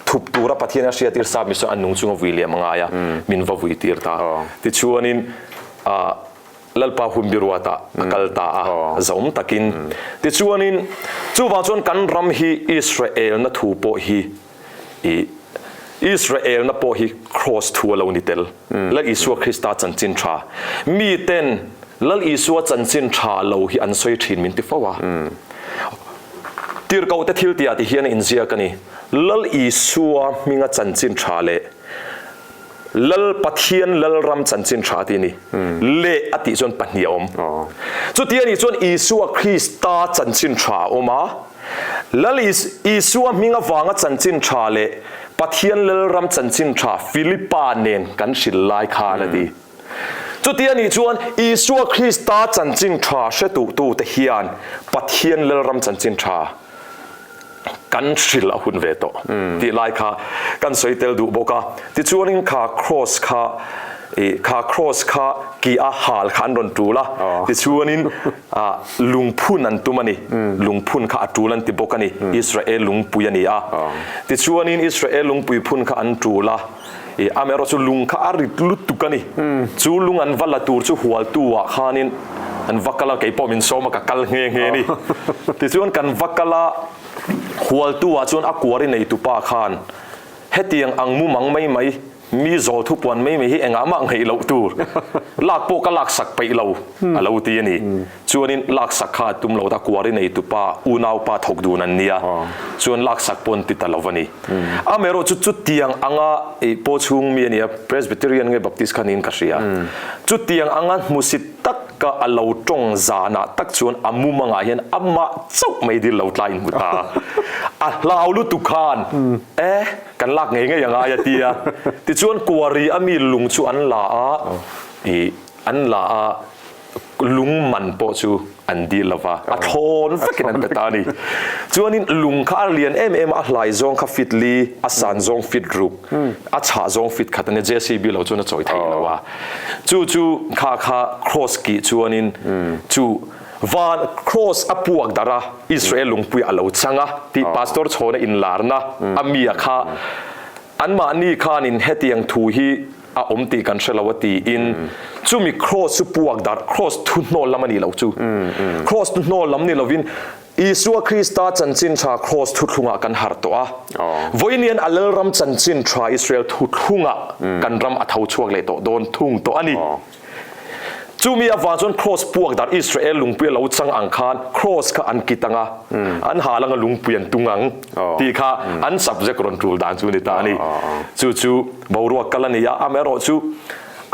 thup tura Pathian a hriatir sap mi chuan an nung chunga vui liam a ngai a, min va vui tir ta. Tichuanin Lalpa hun biruatah a kal ta a, zaum takin. Tichuanin chuvang chuan kan ram hi Israelna thu pawh hi i Israelna pawh hi Kraws thu a lo ni tel. Lal Isua Krista chanchin tha. Miten Lal Isua chanchin tha lo hi an sawi thin min ti fo a. Tirhkohte thil tihah ti hian a inziak a ni. Lal Isua hminga chanchin tha leh Lal Pathian Lalram chanchin tha tih a ni. Leh a tih chuan pahnih a awm. Chuti a nih chuan Isua Krista chanchin tha a awm a, Lal Isua hming avanga chanchin tha leh Pathian Lalram chanchin tha Philipa nen kan hrilh lai khan a ti. Chuti a nih chuan Isua Krista chanchin tha hre tuhtute hian Pathian Lalram chanchin tha kan hrilh a hun ve tawh tih lai kha kan sawi tel duh bawk a. Tichuanin kha kraws kha ih kha kraws kha ki a hal kha an rawn tul a, tichuanin ah lungphun an tum a ni, lungphun kha a tul an ti bawk a ni, Israel lungpui a ni a. Tichuanin Israel lungpui phun kha an tul a, ih amaherawh chu lung kha a rit lutuk a ni, chu lung an va la tur chu hualtu ah khanin an va kal a, kei pawh min sawm a ka kal nghe nghe a ni. Tichuan kan va kal a, hualtu ah chuan a kuari neitupa khan hetiang ang mumang mai mai, mi zawl thupuan mai mai hi engah mah ngheih loh tur, lak pawh ka laksak peih lo a lo ti a ni. Chuanin laksak kha a tum lo ta, kuari neitupa unaupa thawk dun an nia, chuan laksak pawh an ti ta lo a ni. Amaherawh chu chutiang anga ih paw chhung mi a nia, Presbyterian nge Baptist kha niin ka hria. Chutiang anga hmusit taka a lo tawng zanah tak chuan a mumangah hian amah chauh mai dil lo tlai inhmu ta. A hlau lutuk khan e kan lak ngei ngei angai a ti a. Tichuan kuari a mi lung chu an la a, ih an la a. Lung man pawh chu an dil lo va, a thlawn vekin an pe ta a ni. Chuanin lung kha a lian em em a, a hlai zawng kha fit li, a san zawng fit ruk, a chhah zawng fit khat a nia, JCB lo chuan a chawi thei lo a. Chu chu kha kha cross kih chuanin chu van cross a puak darh a, Israel lungpui a lo chang a tih Pastor Chhawna inlarna a mi a kha anmahni khanin hetiang thu hi a awm tih kan hre lo a tiin chumi cross chu puak darh, cross thu hnawl lam a nih loh chu. Cross thu hnawl lam ni lovin Isua Krista chanchin tha cross thuthlungah kan harh tawh a. Vawiin a Lalram chanchin tha Israel thuthlungah kan ram a tho chhuak leh tawh dawn thung tawh a ni. Chumi avang chuan cross puak darh Israel lungpui a lo chang ang khan cross kha an kit ang a, an hal anga lungpui an tung ang tih kha an subject rawn tul dan chu a ni ta a ni. Chu chu boruak kal a ni a, amaherawh chu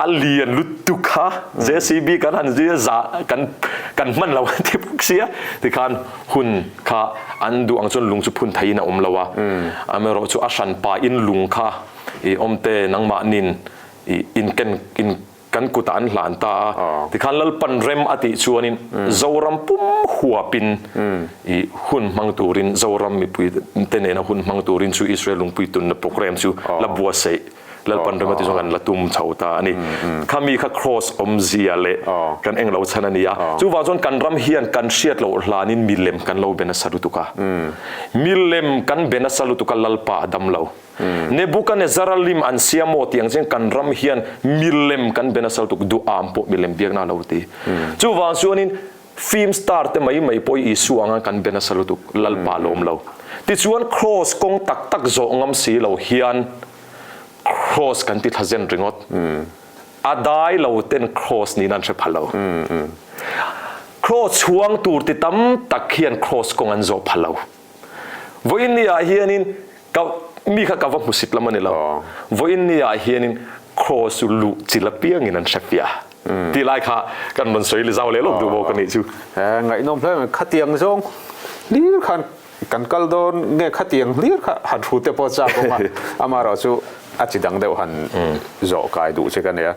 a lian lutuk kha JCB kan han zir zah kan kan hman lo an ti bawk sia tikhan hun kha an duh ang chuan lung chu phun theihin a awm lo a, amaherawh chu a hranpa in lung kha i awmte nangmahnin i inken in kan kutah an hlan ta a, tikhan Lalpan rem a tih chuanin Zoram pum huapin i hun hmang turin Zoram mipui te nena hun hmang turin chu Israel lungpui tunna program chu la buatsaih Lalpan rem a tih chuan kan la tum chho ta a ni. Khami kha cross awmzia leh kan englo chhan a ni a, chuvang chuan kan ram hian kan hriat loh hlanin milem kan lo be nasa lutuk a, milem kan be nasa lutuk a Lalpa a dam lo. Nebukanezzar-a lim an siam maw tih ang chian kan ram hian milem kan be nasa lutuk duham pawh milem biakna a lo ti. Chuvang chuanin film star te mai mai pawh hi Isua anga kan be nasa lutuk Lalpa lawm lo. Tichuan kraws kawng tak tak zawh ngam si lo hian kraws kan ti thla zen ringawt. A dai lo ten kraws niin an hre pha lo. Kraws chhuang tur ti tam tak hian kraws kawng an zawh pha lo. Vawiin ni ah hianin ka mi kha ka va hmusit lam a ni lo. Vawiin ni ah hianin Kraws chu luh chil apiangin an hre fiah tih lai kha kan rawn sawi zau leh lawk duh bawk a nih chu.
Ngaihnawm hle mai. Khatiang zawng hlir khan kan kal dawn nge khatiang hlir kha han thu te pawh chak awm a, amaherawh chu a chi dang deuh han zawh kai duh che ka nia.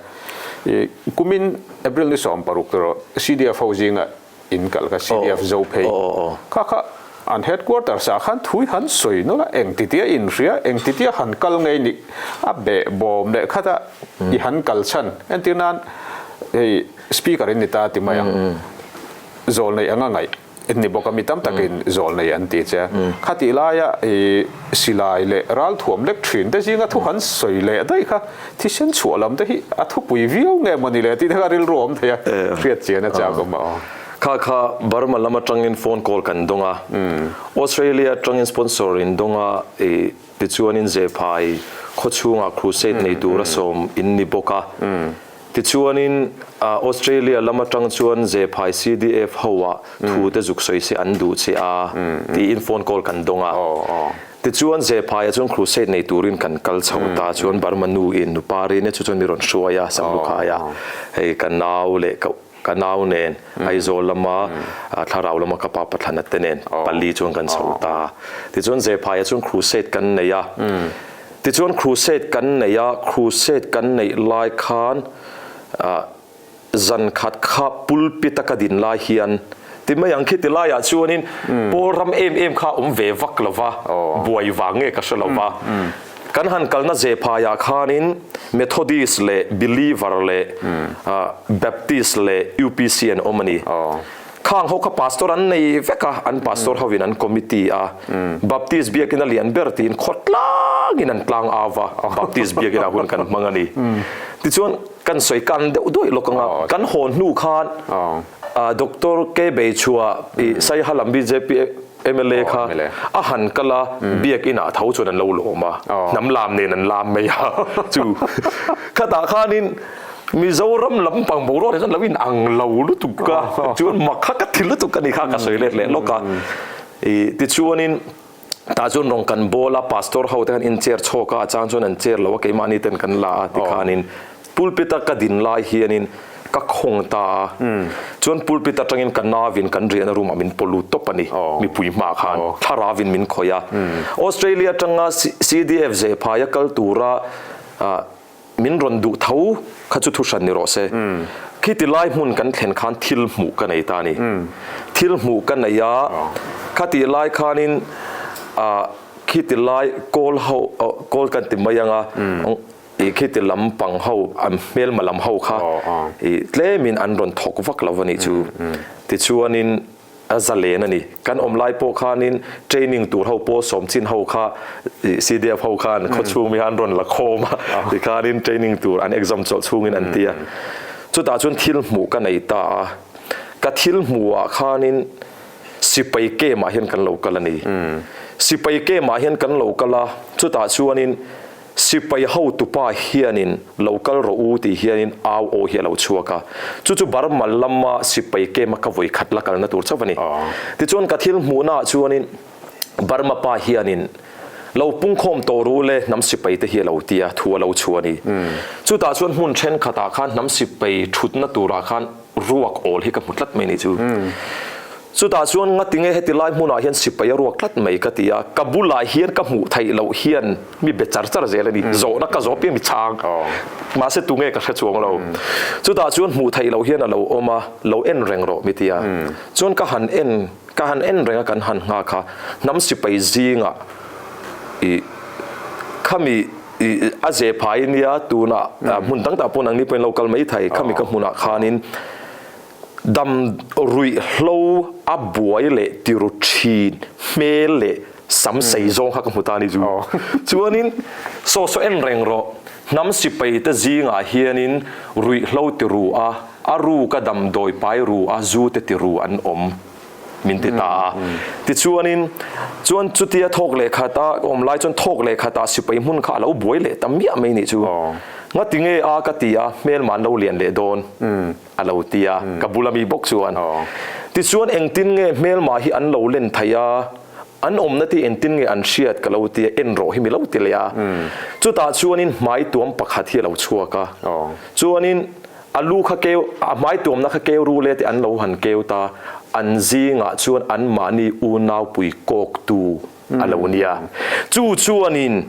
Kumin April ni 16 erawh CDF ho zinga in kal kha CDF zo phei kha kha an headquarters ah khan thui han sawi nawlh a, eng titia inhria, eng titia han kal ngei nih a beh bawm leh khat a i han kal chhan. Entir nan hei speaker in ni ta ti mai ang, zawl neih anga ngaih. Ni bawk a mi tam takin zawl nei an ti che a. Khatih laia i silai leh ralthuam lek thin te zinga thu han sawi leh daih kha thisen chhuah lam te hi a thupui viau nge mawni le tih te kha rilru awm thei a, hriat chian a chak awm a aw.
Kha kha Burma lam atangin phone call kan dawng a, Australia atangin sponsor in dawng a, i tichuanin Zephai khawchhungah crusade nei tura sawm in ni bawk a. Tichuanin Australia lam atang chuan Zephai CDF ho ah thu te zuk sawi se an duh che a tiin phone call kan dawng a. Tichuan Zephai ah chuan crusade nei turin kan kal chho ta chuan Burma nu in nupa rin chu chuan mi rawn hruai a Samlukhai a hei ka nau leh ka ka nau nen Aizawl lama thlarau lama ka pa Pathlana te nen pali chuan kan chho ta. Tichuan Zephai ah chuan crusade kan nei a. Tichuan crusade kan nei a, crusade kan neih lai khan zan khat kha pulpit a ka din lai hian ti mai ang khi ti laiah chuanin pawl ram em em kha awm ve vak lo va, buai vang nge ka hre lo va. Kan han kalna Zephaiah khanin Methodist leh Believer leh Baptist leh UPC an awm a ni. Khang ho kha pastor an nei vek a, an pastor ho in an committee a, Baptist biakin a lian ber tiin khawtlangin an tlang au va, Baptist biakin ah hun kan hmang a ni. Tichuan kan sawi kan deuh duai lawk ang a, kan haw hnu khan Doctor K Beichhua i Saiha lam bjp mla kha a han kal a, biakin ah tho chuan an lo lawm a, hnam lam nen an lam mai a, chu khatah khanin Mizoram lampang boruak hi chuan lo in ang lo lutuk a, chuan mak kha ka ti lutuk a ni kha ka sawi let leh lawk a. I tichuanin tah chuan rawn kan bawl a, pastor ho te khan in chair chhawk a, a chang chuan an chair lo a, keimahni ten kan la a tikhanin pulpit a ka din lai hianin ka khawng ta a, chuan pulpit atangin ka navin kan riahna room ah min paw lut tawp a ni, mipui hmaah khan thlarauin min khawih a. Australia atanga CDF Zephaia kal tura Min rawn duh tho kha chu thuhran ni rawh se. Khiti lai hmun kan thlen khan thil hmuh ka nei ta a ni. Thil hmuh ka nei a, khati lai khanin khiti lai kawl ho, kawl kan ti mai ang a, i khiti lam pang ho, an hmelma lam ho kha i tlemin an rawn thawk vak lo a nih chu. Tichuanin A zalen a ni. Kan awm lai pawh khanin training tur ho pawh sawmchin ho kha CDF ho khan khawchhung mi khan rawn la khawm a, tikhanin training tur an exam chawlh chhungin an ti a. Chutah chuan thil hmuh ka nei ta a, ka thil hmuhah khanin sipai camp ah hian kan lo kal a ni. Sipai camp ah hian kan lo kal a, chutah chuanin Sipai hotupa hianin lo kal rawh u tih hianin au aw hi a lo chhuak a, chu chu Burma lama sipai camp a ka vawi khat la kalna tur chauh a ni. Tichuan ka thil hmuhnaah chuanin Burma pa hianin lo pungkhawm tawh ru le hnam sipai te hi a lo ti a, thu a lo chhuah a ni. Chutah chuan hmun thenkhatah khan hnam sipai thutna turah khan ruak awl hi ka hmu tlat mai a nih chu. Chutah chuan ngatinge heti lai hmunah hian sipai a ruak tlat mai ka ti a, ka bulah hian ka hmuh theih loh hian mi be char char zel a ni, zawhna ka zawh piang mi chhang, mahse tunge ka hre chuang lo. Chutah chuan hmuh theih loh hian a lo awm a, lo en reng rawh mi ti a. Chuan ka han en, ka han en reng a kan han nghak a, hnam sipai zingah i khami i a ze phai nia tunah hmun dang tak pawh nangni pawhin lo kal mai thei, khami ka hmunah khanin Dam ruihhlo a buai leh tiru thin hmel leh sam sei zawng kha ka hmu ta a ni chu. Chuanin saw saw en reng rawh, hnam sipai te zingah hianin ruihhlo tiru a, a ruk a damdawi pai ru a zu te tiru an awm min ti ta a. Tichuanin chuan chutia thawk leh khat a awm lai chuan thawk leh khatah sipai hmun kha a lo buai leh ta miah mai nih chu. Ngatinge a ka ti a, hmelma an lo lian leh dawn. A lo ti a, ka bula mi bawk chuan. Tichuan engtin nge hmelma hi an lo len theih a? An awmna te engtin nge an hriat ka lo ti a, en rawh hi mi lo ti leh a. Chutah chuanin hmai tuam pakhat hi a lo chhuak a. Chuanin a lu kha keu, a hmai tuamna kha keu ru le te an lo han keu ta, an zingah chuan anmahni unaupui kawktu a lo nia. Chu chuanin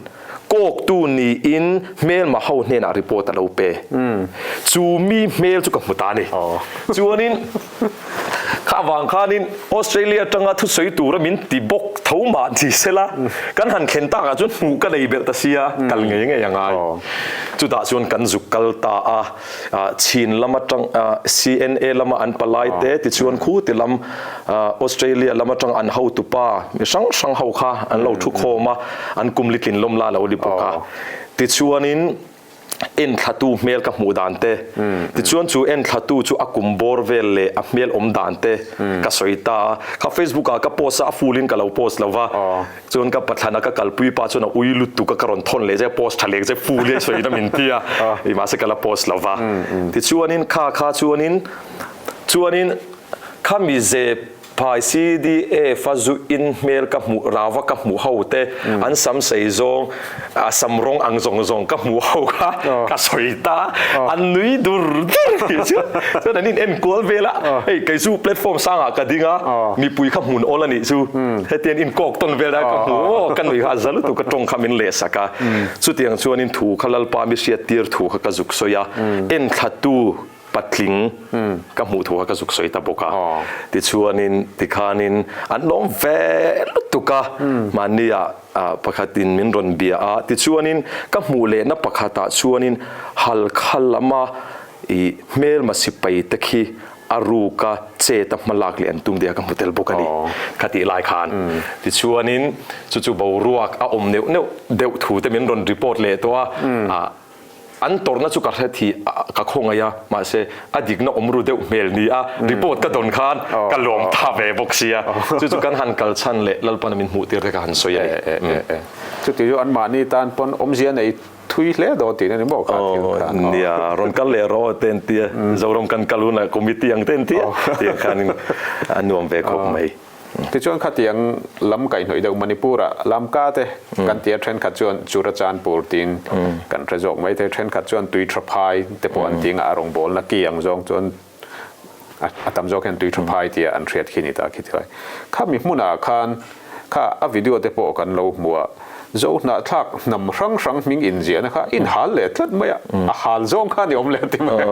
kawktu niin hmelma ho hnenah report a lo pe. Chu mi hmel chu ka hmu ta a ni. Chuanin kha avang khanin Australia atanga thusawi tura min ti bawk tho mah ni sela, kan han thlen takah chuan hmuh ka nei belh ta sia, kal ngei ngei a ngai. Chutah chuan kan zuk kal ta a. Chin lam atang CNA lama an palai te tichuan khu ti lam Australia lam atang an hotupa mi hrang hrang ho kha an lo thu khawm a, an kum litlin lawm la lo li bawk a. Tichuanin enthlatu hmel ka hmuh dan te, tichuan chu enthlatu chu a kum bawr vel leh a hmel awm dan te ka sawi ta a. Kha Facebook ah ka post a, a full in ka lo post lo va. Chuan ka pathlana ka kalpui pa chuan a ui lutuk a ka rawn thawn leh zek post tha leh zek full hi a sawi na min ti a, i mahse ka la post lo va. Tichuanin kha kha chuanin chuanin khami ze phai CDF a zu in hmel ka hmuh rava ka hmuh ho te an sam sei zawng a sam rawng ang zawng zawng ka hmuh ho kha ka sawi ta an nui dur dur hi chu chuan an in en kual vel a hei kei chu platform sangah ka ding a mipui kha hmun awl a nih chu hetiang in kawk tawn vel a ka hmu aw ka nui kha a za lutuk ka tawng kha min leh sak a chutiang chuanin thu kha Lalpa mi hriat tir thu kha ka zuk sawi a enthlatu patling ka hmuh thu kha ka zuk sawi ta bawk a tichuanin tikhanin an lawm ve lutuk a mahni ah pakhatin min rawn bia a tichuanin ka hmuh lehna pakhatah chuanin Halkha lama ih hmelma sipai te khi a ruka chet a hmalak leh an tum tih a ka hmu tel bawk a ni khatih lai khan. Tichuanin chu chu boruak a awm neuh neuh deuh thu te min rawn report leh tawh a, an tawrhna chu ka hre thih ka khawngaih a, mahse a dikna awm ru deuh hmel ni a report ka dawn khan ka lawm tha ve bawk sia, chu chu kan han kal chhan leh Lalpana min hmuh tir te ka han sawi a ni.
Chuti chu anmahni tan pawn awmzia nei Thui hle dawn tihna ni maw kha thil khan.
Aw nia, rawn kal leh rawh te an tia, Zoram kan kal hunah committee ang te an tia, tiang khanin a nuam ve khawp mai.
Tichuan khatiang lam kaihhnawih deuh Manipur-a Lamka te kan tia thenkhat chuan Churachandpur tiin kan hre zawk mai thei, thenkhat chuan Tuiṭhaphai te pawh an ti ngah a rawngbawlna ki ang zawng chuan a tam zawk hian tui tha phai tia an hriat khi ni ta khi tilai. Khami hmunah khan kha a video te pawh kan lo hmu a, Zo hnahthlak hnam hrang hrang hming inziahna kha in hal leh tlat mai a, a hal zawng khan i awm leh ti mai a,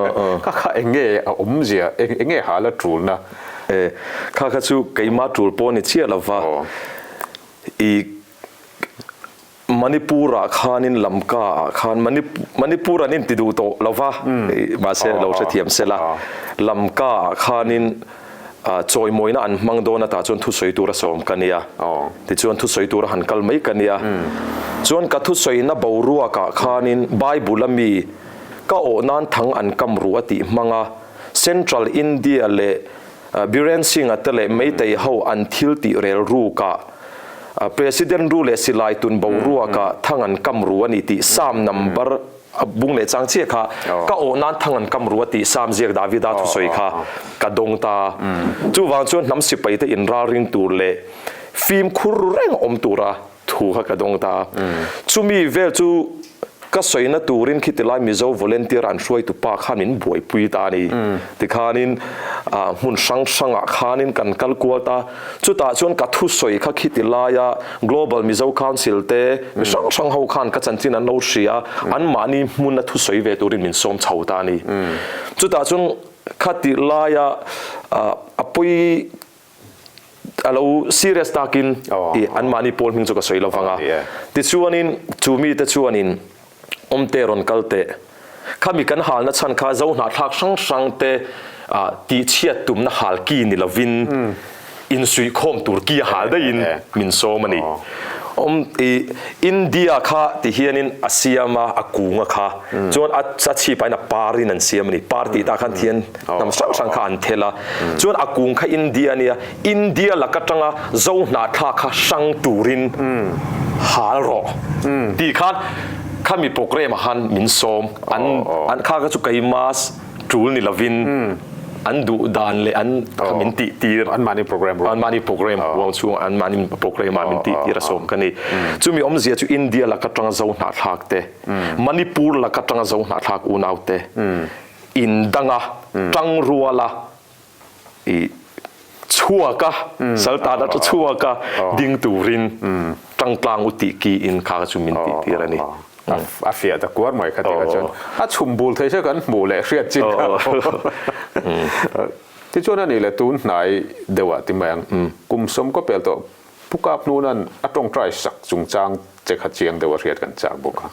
kha kha eng nge a awmzia, eng nge hal a tulna?
E, kha kha chu keimah tul pawh ni chiah lova, i Manipur ah khanin Lamka ah khan Manipur an inti duh tawh lo va, mahse lo hrethiam se la, Lamka ah khanin chawimawina an hmang dawn atah chuan thusawi tura sawm ka nia, tichuan thusawi tura han kal mai ka nia. Chuan ka thusawina boruak ah khanin Bible a mi ka awh nan thang an kam ru a tih hmang a, Central India leh Biren Singh-a te leh Meitei ho an thil tih rel rukah President ru leh silai tun boruakah thang an kam ru a ni tih Psalm number bung leh chang chiah kha ka awh nan thang an kam ru a tih Psalm ziak Davida thusawi kha ka dawng ta. Chuvang chuan hnam sipaite inralring tur leh fimkhur reng awm tura thu kha ka dawng ta. Chumi vel chu ka sawina turin khitilai Mizo volunteer an hruaitu pa khan min buaipui ta a ni. Tikhanin hmun hrang hrangah khanin kan kal kual ta. Chutah chuan ka thusawi kha khitilaia Global Mizo Council te mi hrang hrang ho khan ka chanchin an lo hria a, anmahni hmuna thusawi ve turin min sawm chho ta a ni. Chutah chuan khatilaia a pawi A lo serious takin i anmahni pawl hming chu ka sawi lo vang a. Tichuanin chu mite chuanin awmte rawn kal teh. Khami kan halna chhan kha zo hnahthlak hrang hrang te tihchhiat tumna hal ki ni lovin insuihkhawm tur ki a hal daihin min sawm a ni. Awm i India kha ti hianin a siam a, a kung a kha chuan a chhipah in a parin an siam a ni. Par tih tah khan thian Hnam hrang hrang kha an thel a, chuan a kung kha India a nia, India lak atanga Zo hnahthlak kha hrang turin hal rawh tih khan khami programme ah khan min sawm, an an kha kha chu keima tul ni lovin. an duh dan leh an kha min tih tir.
Anmahni program ruang.
Anmahni program ruang chhung anmahni program ah min tih tir a sawm ka ni. Chumi awmzia chu India laka tanga zo hnahthlak te, Manipur laka tanga zo hnahthlak unau te in danga tangruala i chhuak a, saltan atanga chhuak a ding turin tangtlang u tih ki in kha chu min tih tir a ni.
A fiah ta kuar mai kha tih kha chuan a chhum bul thei se kan hmuh leh hriat chin kha. Tichuan a nih leh tun hnai deuh ah ti mai ang. Kum sawm kaw pel tawh Pu Kap Hnuna'n a tawngtai sak chungchang che kha chiang deuh a hriat kan chak bawk
a.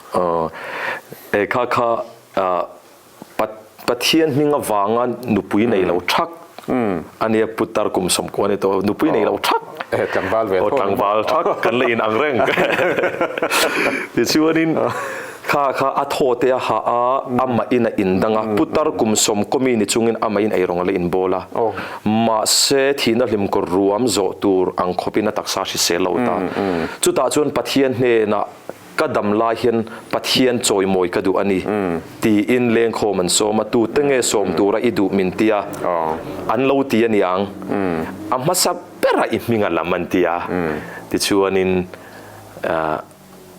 E kha kha Pathian hming avanga nupui nei lo thak a nia putar kum 90 a ni tawh nupui nei lo thak
tlangval ve
tlangval thak kan la in ang reng tichuanin kha kha a thaw te a ha a amah in a in dang a putar kum 90 mi ni chungin amah in eirawng a la in bawl a mahse thihna hlim kawr ruam zawh tur ang khawpin a taksa hrisel lo ta chutah chuan Pathian hnenah Ka dam lai hian Pathian chawimawi ka duh a ni, tiin lengkhawm an sawm a, tute nge sawm tura i duh min ti a, an lo ti a niang, a hmasa berah i hming a lam an ti a, tichuanin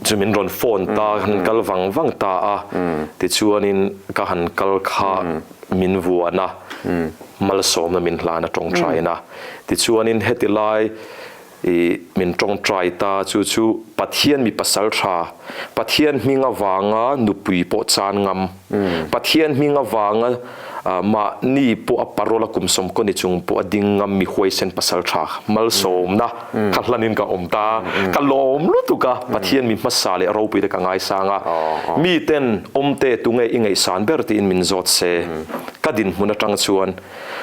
chu min rawn phone ta, ka han kal vang vang ta a, tichuanin ka han kal kha min vuan a, malsawmna min hlan a tawngtaina, tichuanin heti lai I min tawngtai ta, chu chu Pathian mi pasal tha, Pathian hming avanga nupui pawh chan ngam, Pathian hming avanga mahni pawh a parole a kum 90 ni chung pawh a ding ngam mi huaisen pasal tha malsawmna kha hlanin ka awm ta, ka lawm lutuk a, Pathian mi hmasa leh ropui te ka ngaisang a, miten awmte tunge i ngaihsan ber tiin min zawt se, ka dinhmun atang chuan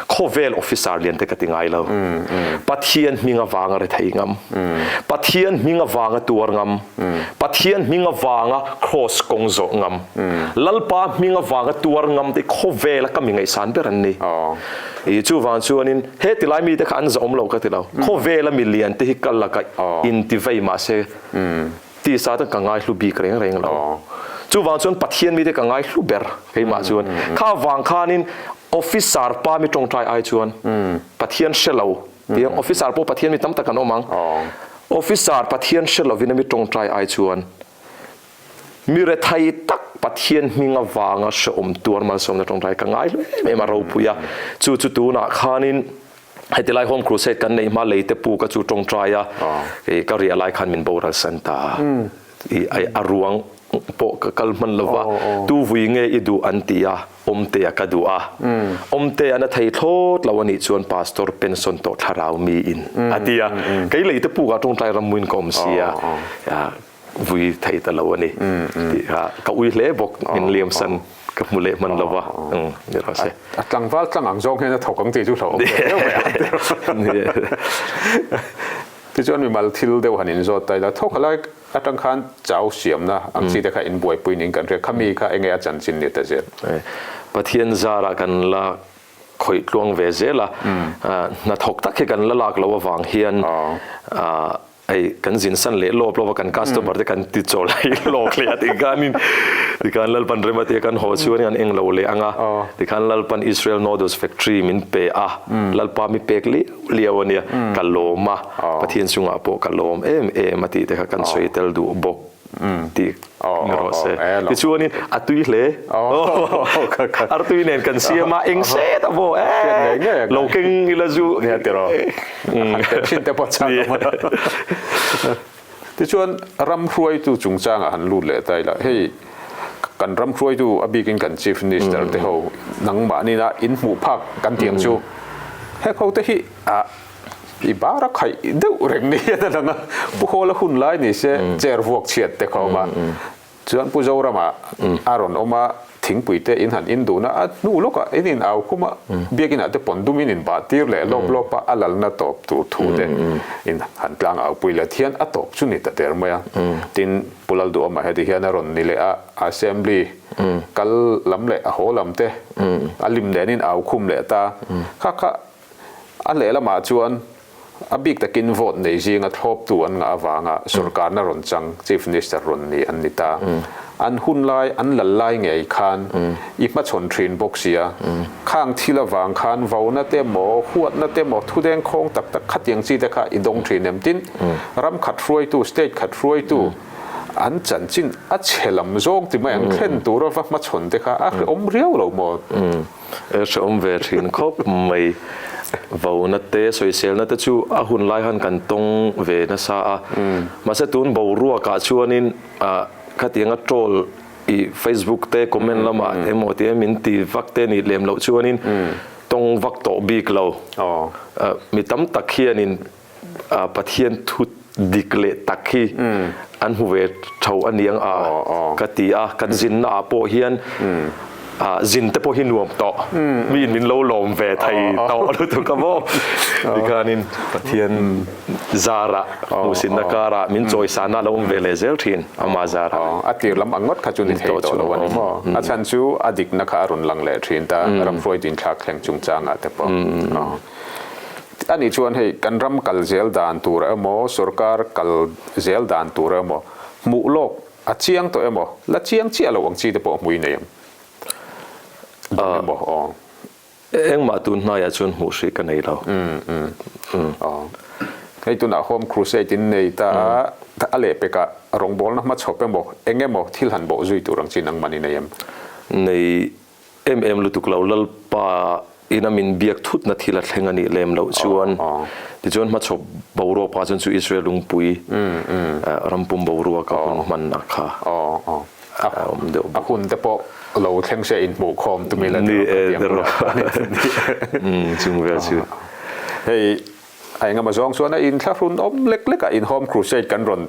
Khawvel officer lian te ka ti ngai lo. Pathian hming avanga rethei ngam. Pathian hming avanga tuar ngam. Pathian hming avanga cross kawng zawh ngam. Lalpa hming avanga tuar ngam te khawvela ka mi ngaihsan ber an ni. I chuvang chuanin he tilai mite kha an zahawm lo ka ti lo. Khawvela mi lian te hi ka laka intivei mahse Tisa tan ka ngaihlu bik reng reng lo. Chuvang chuan Pathian mite ka ngaihlu ber keimah chuan. Kha vang khanin officer pa mi tawngtai ai chuan Pathian hre lo tiang officer pawh Pathian mi tam tak an awm ang. Officer Pathian hre lovin a mi tawngtai ai chuan mi rethei tak Pathian hming avanga hrehawm tuar malsawmna tawngtai ka ngaihlu em em a ropui a. Chu chu tunah khanin Heti lai Home Crusade kan neih hma lei te pu ka chu tawngtai a, ka riah lai khan min boral san ta a, a ruang pawh ka kal hman lo va, tu vui nge i duh an ti a, Awmtea ka duh a, Awmtea na thei thlawt lo a nih chuan Pastor pension tawh thlarau mi in a ti a, kei lei te puk ah tawngtai rammuin ka awm si a, vui thei ta lo a ni tih kha ka ui hle bawk min liam san ka hmu leh hman lo va ni rawh se.
A tlangval tlang ang zawng hian a thawk ang tih chu hlauhawm ve deuh mai a ni. Tichuan mimal thil deuh han inzawt ta ila thawk a lai atang khan chau siamna ang chi te kha inbuaipui niin kan hria khami kha enge a chanchin ni ta zel.
Pathian zarah kan la khawih tluang ve zel a, hnathawk tak hi kan la lak loh avang hian Hei kan zin san leh lawp lawp a kan customer te kan ti chawl hei lawk leh a tikhanin tikhan Lalpan rem a tia kan haw chuan an eng lo leh ang a tikhan Lalpan Israel Noodles Factory min pe a Lalpa mi pek liau liau a nia ka lawm a Pathian chungah pawh ka lawm em em a tih te kha kan sawi tel duh bawk. Tih ni rawh se. Tichuanin a tui hle. Artui nen kan siam a, eng set a maw e lo keng ila zu.
Nia tiraw. Han pe thin te pawh chak awm a. Tichuan ram hruaitu chungchangah han lut leh ta ila, hei kan ram hruaitu a bikin kan Chief Minister te ho nangmahni-na inhmuh phak kan tih ang chu hek ho te hi a I bar a khaih deuh reng ni hian a lang a, Pu Hawla hun lai ni se chair vuak chhiat te kha a awm a, chuan Pu Zorama a rawn awm a, thingpui te in han in dun a, a hnu lawkah in in au khum a, biakinah te pawn dum in in bah tir leh lawp lawp a, a lalna tawp tur thu te in han tlang au pui let hian a tawp chu ni ta der mai a, tin Pu Lalduhawma heti hian a rawn ni leh a, Assembly kal lam leh a haw lam te a lim nen in au khum leh ta, kha kha A lehlamah chuan a bik takin vote nei zinga thlawptu an ngah avanga sorkarna rawn chang Chief Minister rawn ni an ni ta. An hun lai, an lal lai ngei khan i hmachhawn thin bawk sia. Khang thil avang khan vauna te maw, huatna te maw, thudeng khawng tak tak khatiang chi te kha i dawng thin em? Tin, ram khat hruaitu, state khat hruaitu an chanchin a chhe lam zawng ti mai ang thlen tura va hmachhawn te kha a hrehawm riau lo maw?
E hrehawm ve thin khawp mai. Vauna te, sawiselna te chu a hun lai khan kan tawng ve nasa a. Mahse tun boruakah chuanin Khatianga troll i Facebook te comment lamah emaw tia min ti vak te nih lem loh chuanin tawng vak tawh bik lo. Mi tam tak hianin Pathian thu dik leh tak hi an hmu ve tho a niang a ka ti a, kan zinna ah pawh hian zin te pawh hi nuam tawh, miin min lo lawm ve thei tawh lutuk a maw tikhanin Pathian Zarah, hmuhsitna karah min chawisana a lo awm ve leh zel thin, ama zarah.
A tir lam ang ngawt kha chu ni thei tawh lo a ni maw? A chhan chu a dikna kha a rawn lang leh thin ta, ram hruaitu inthlak thleng chungchangah te pawh. A nih chuan hei kan ram kal zel dan tur emaw, sorkar kal zel dan tur emaw, hmuh lawk a chiang tawh emaw, la chiang chiah lo ang chi te pawh hmui nei ang emaw aw.
Engmah tun hnaiah chuan hmuh hrih ka nei lo.
Aw. Hei tunah Home Crusade in nei ta a, a lehpekah rawngbawlna hmachhawp emaw eng emaw thil han bawh zui tur ang chi nangman i nei em?
Nei em em lutuk lo, Lalpa ina min biak thutna thil a thleng a nih lem loh chuan tichuan hmachhawp boruak pa chuan chu Israel lungpui rampum boruak a hun hmanna kha.
A awm deuh bawk. A hun te pawh lo thleng se inhmuh khawm tumi la
ni e rawh. Chung vel chu.
Hei a engemaw zawng chuan a inthlahrun awm lek lek a in Home Crusade kan rawn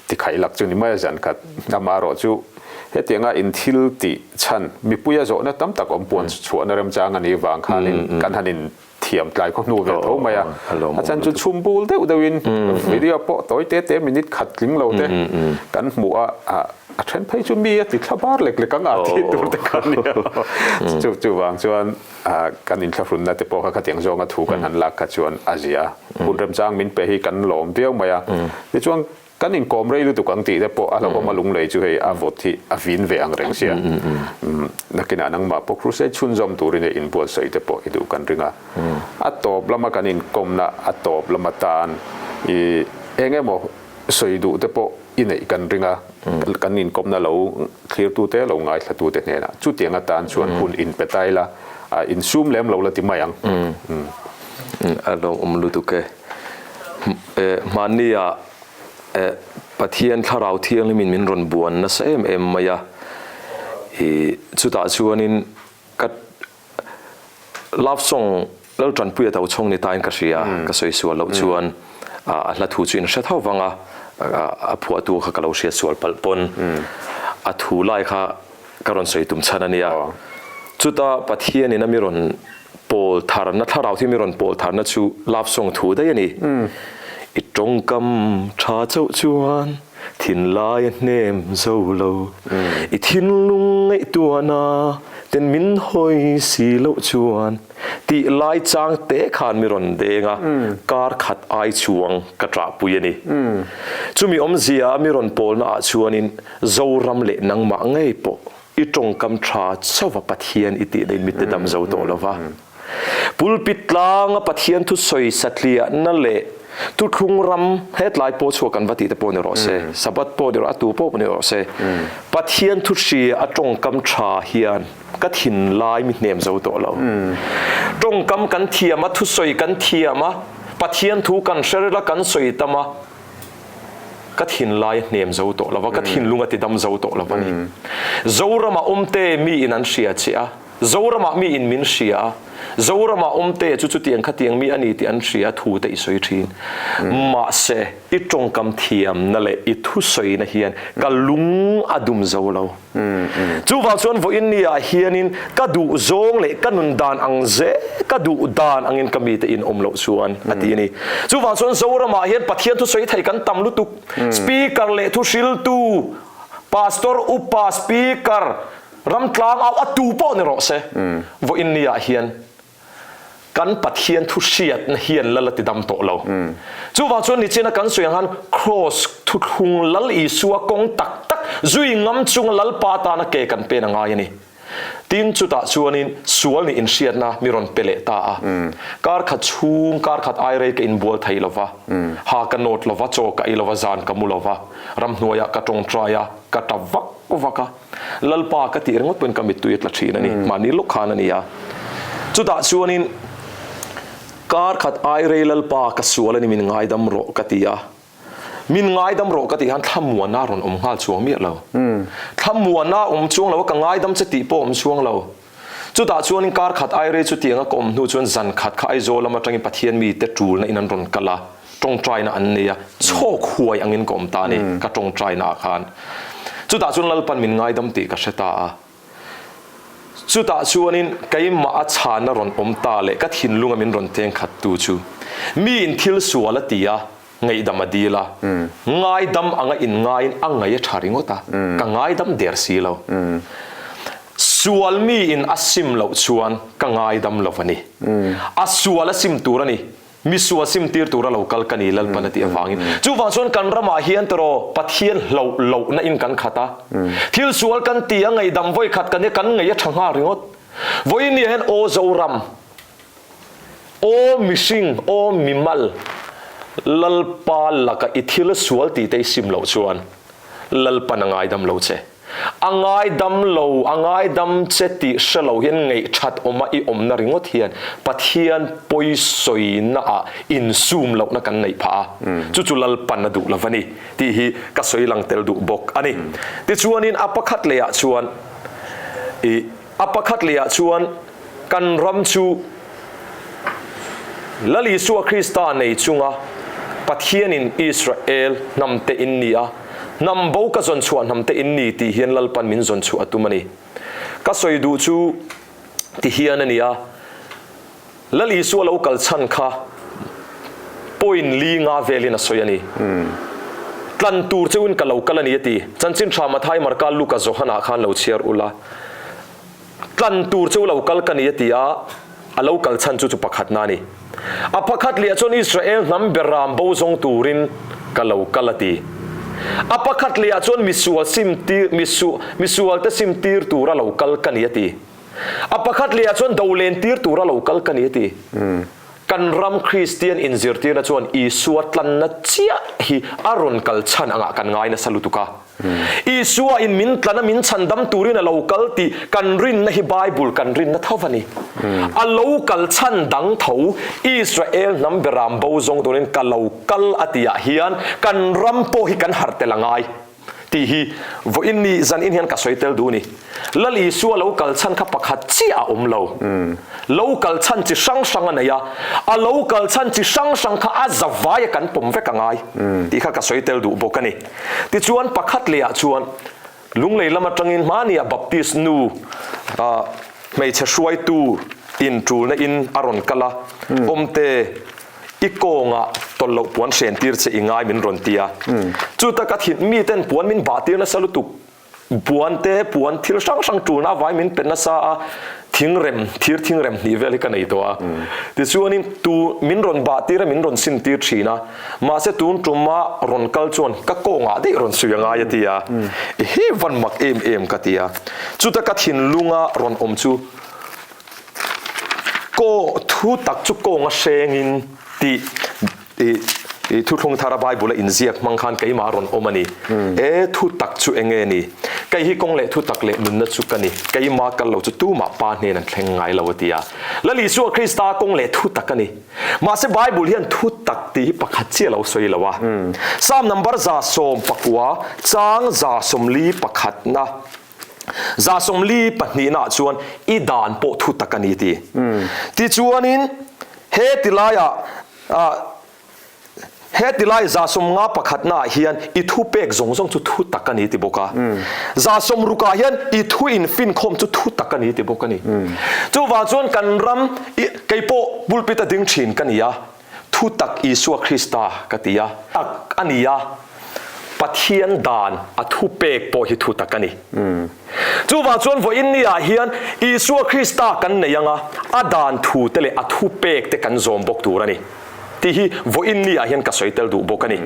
ti khaih lak chu ni mai a zan khat. Amaherawh chu hetianga in thil tih chhan mipuia zawhna tam tak awm puan chhuahna remchang a nih vang khanin kan han in thiam tlai khaw hnu ve tho mai a, a chan chu chhum bul deuh deuhin video pawh tawi te te minute khat tling lo te kan hmuh a, a then phei chu mi a ti thla bar lek lek ang a tih tur te kha nia chu chuvang chuan kan inthlahrunna te pawh kha khatiang zawnga thu kan han lak kha chuan a zia hun remchang min pe hi kan lawm viau mai a, tichuan Kan inkawm rei lutuk ang tih te pawh a hlauhawm a lunglei chu hei a vawt hi a vin ve ang reng sia. Nakinah nangmah pawh crusade chhunzawm turin hei inbuatsaih te pawh i duh kan ring a. A tawp lama kan inkawmna a tawp lama tan i eng emaw sawi duh te pawh i neih kan ring a, kan inkawmna lo thlirtute lo ngaithlatute hnenah chutiang atan chuan hun inpe ta ila insum lem lo la ti mai ang.
A lawmawm lutuk e. Hmanni ah Pathian Thlarau Thianghlimin min rawn buan nasa em em mai a, i chutah chuanin ka love song Laltanpuia Tochhawng ni tain ka hria, ka sawi sual loh chuan a hla thu chu in hre tho vang a, a phuahtu kha ka lo hriat sual palh pawn a thu lai kha ka rawn sawi tum chhan a nia. Chuta Pathianin a mi rawn pawl tharna, thlarau hi mi rawn pawl tharna chu love song thu daih a ni. I tawngkam tha chauh chuan thinlai a hnem zo lo. I thinlung ngaihtuahna ten min hawi si loh chuan tih lai chang te khan mi rawn deng a, kar khat ai chuang ka ṭahpui a ni. Chumi awmzia a mi rawn pawlna ah chuanin Zoram leh nangmah ngei pawh i tawngkam tha chauha Pathian i tihna in mitte dam zo tawh lova. Pulpit tlanga Pathian thusawi satliahna leh thuthlung ram hetlai pawh chhuak kan va tih te pawh ni rawh se, Sabbath pawh ni rawh, a tu pawh ni rawh se, Pathian thuhria a tawngkam tha hian ka thinlai mi hnem zo tawh lo. Tawngkam kan thiam a, thusawi kan thiam a, Pathian thu kan hre rel a, kan sawi tam a, Ka thinlai a hnem zo tawh lova, ka thinlung a tidam zo tawh lova ni. Zoramah awmte mi in an hria che a, Zoramah mi in min hria a, Zoramah awmte chu chutiang khatiang mi a ni tih an hria a thu te i sawi thin. Mahse, i tawngkam thiamna leh i thusawina hian ka lung a dum zo lo. Chuvang chuan vawiin ni ah hianin ka duh zawng leh ka nun dan ang zel, ka duh dan angin ka mite in awm loh chuan a ti a ni. Chuvang chuan Zoramah hian Pathian thusawi thei kan tam lutuk. Speaker leh thuhriltu, Pastor, Upa, Speaker, ramtlang au a tu pawh ni rawh se. Vawiin ni ah hian Kan Pathian thu hriatna hian lal a ti dam tawh lo. Chuvang chuan nichina kan sawi ang khan Kraws thuthlung Lal Isua kawng tak tak. Zui ngam chunga Lalpa atana ke kan pen a ngai a ni. Tin, chutah chuanin sual nih inhriatna mi rawn pe leh ta a. Kar khat chhung, kar khat ai rei ka inbual thei lo va, ha ka nawt lo va, chaw ka ei lo va, zan ka mu lo va, ramhnuaiah ka tawngtai a, ka tap vak vak a. Lalpa ka tih ringawt pawhin ka mittui a tla thin a ni, mahni lawk khan a ni a. Chutah chuanin kar khat ai rei Lalpa ka sual a ni min ngaidam rawh ka ti a. Min ngaidam rawh ka tih khan thlamuana rawn awm nghal chuang miah lo. Thlamuana awm chuang lo a, ka ngaidam che tih pawh awm chuang lo. Chutah chuanin kar khat ai rei chutianga ka awm hnu chuan zan khat kha Aizawl lam atangin Pathian mite tulna in an rawn kal a, tawngtaina an nei a, chhawk huai angin ka awm ta a ni, ka tawngtaina ah khan. Chutah chuan Lalpan min ngaidam tih ka hre ta a. Chutah chuanin keimah a chhana rawn awm ta leh ka thinlunga min rawn teng khattu chu miin thil sual a ti a, ngaihdam a dil a, ngaidam anga inngaiin a ngaih a tha ringawt a, ka ngaidam der si lo. Sual miin a sim loh chuan ka ngaidam lo a ni. A sual a sim tur a ni. Mi sual sim tir tura lo kal ka ni Lalpan a tih avangin. Chuvang chuan kan ramah hian tawraw Pathian hlauh lohna in kan khat a. Thil sual kan ti a ngaihdam vawi khat kan hi kan ngaih a tha nghal ringawt. Vawiin ni ah hian aw Zoram, aw mihring, aw mimal, Lalpa laka i thil sual tih te i sim loh chuan Lalpan a ngaidam lo che. A ngaidam lo, a ngaidam che tih hre lo hian ngaihthat awma i awmna ringawt hian Pathian pawisawina ah insum lohna kan neih phah a, chu chu Lalpan a duh lo va ni tih hi ka sawi lang tel duh bawk a ni. Tichuanin a pakhat lehah chuan i A pakhat lehah chuan kan ram chu Lal Isua Krista nei chunga Pathianin Israel hnamte in ni a, hnam bo ka zawn chhuah hnamte in ni tih hian Lalpan min zawn chhuah a tum a ni. Ka sawi duh chu ti hian a ni a, Lal Isua lo kal chhan kha point li nga velin a sawi a ni. Tlan tur cheuhin ka lo kal a ni a ti. Chanchin tha Mathai, Marka, Luka, Johana khan lo chhiar ula. Tlan tur cheu lo kal ka ni a ti a, a lo kal chhan chu chu pakhatna a ni. A pakhat leh chuan Israel hnam beram bo zawng turin ka lo kal a ti. A pakhat leh ah chuan misual sim tir, misualte sim tir tura lo kal ka ni a ti. A pakhat leh ah chuan do len tir tura lo kal ka ni a ti. Kan ram Kristian inzirtirna chuan Isua tlanna chiah hi a rawn kal chhan angah kan ngai nasa lutuk a. Isua in min tlan a min chhandam turin a lo kal tih kan rinna hi Bible kan rinna tho a ni. A lo kal chhan dang tho Israel hnam beram bo zawng turin ka lo kal a tih ah hian kan ram pawh hi kan harh tel a ngai. Tih hi vawiin ni zan in hian ka sawi tel duh ni. Lal Isua lo kal chhan kha pakhat chiah a awm lo. Lo kal chhan chi hrang hrang a nei a, a lo kal chhan chi hrang hrang kha a zavai a kan pawm vek a ngai tih kha ka sawi tel duh bawk a ni. Tichuan pakhat leh ah chuan Lunglei lam atangin hmani ah Baptist nu hmeichhe hruaitu in tulna in a rawn kal a, Awmte, I kawngah tawlh loh puan hren tir che i ngai min rawn ti a. Chu taka thin mi ten puan min bah tir nasa lutuk. Puan te, puan thil hrang hrang tulna avai min pe nasa a, thingrem, thir thingrem hnih vel hi ka nei tawh a. Tichuanin tu min rawn bah tir a, min rawn sin tir thin a. Mahse tun tuma rawn kal chuan ka kawngah daih rawn sui a ngai a ti a. Ehe van mak em em ka ti a. Chuta ka thinlunga rawn awm chu Kaw thu tak chu kawnga hrengin tih i thuthlung thara Bible a inziak hmang khan keimah a rawn awm a ni. E thu tak chu eng nge ni? Kei hi kawng leh thu tak leh nunna chu ka ni. Keimah kal lo chu tumah Pa hnen an thleng ngai lo a ti a. Lal Isua Krista kawng leh thu tak a ni. Mahse Bible hian thu tak tih hi pakhat chiah lo sawi lo a. Psalm number 119 chang 141 na 42 ah chuan i dan pawh thu tak a ni ti. Tichuanin he tilaiah he tilai 51 ah hian i thu pek zawng zawng chu thu tak a ni ti bawk a. 60 ah hian i thu infinkhawm chu thu tak a ni ti bawk a ni. Chuvang chuan kan ram kei pawh pulpit a ding thin ka ni a. Thu tak Isua Krista ka ti a, tak a ni a, Pathian dan a thu pek pawh hi thu tak a ni. Chuvang chuan vawiin ni ah hian Isua Krista kan nei anga a dan thu te leh a thu pek te kan zawm bawk tur a ni. tih hi vawiin ni ah hian ka sawi tel duh bawk a ni.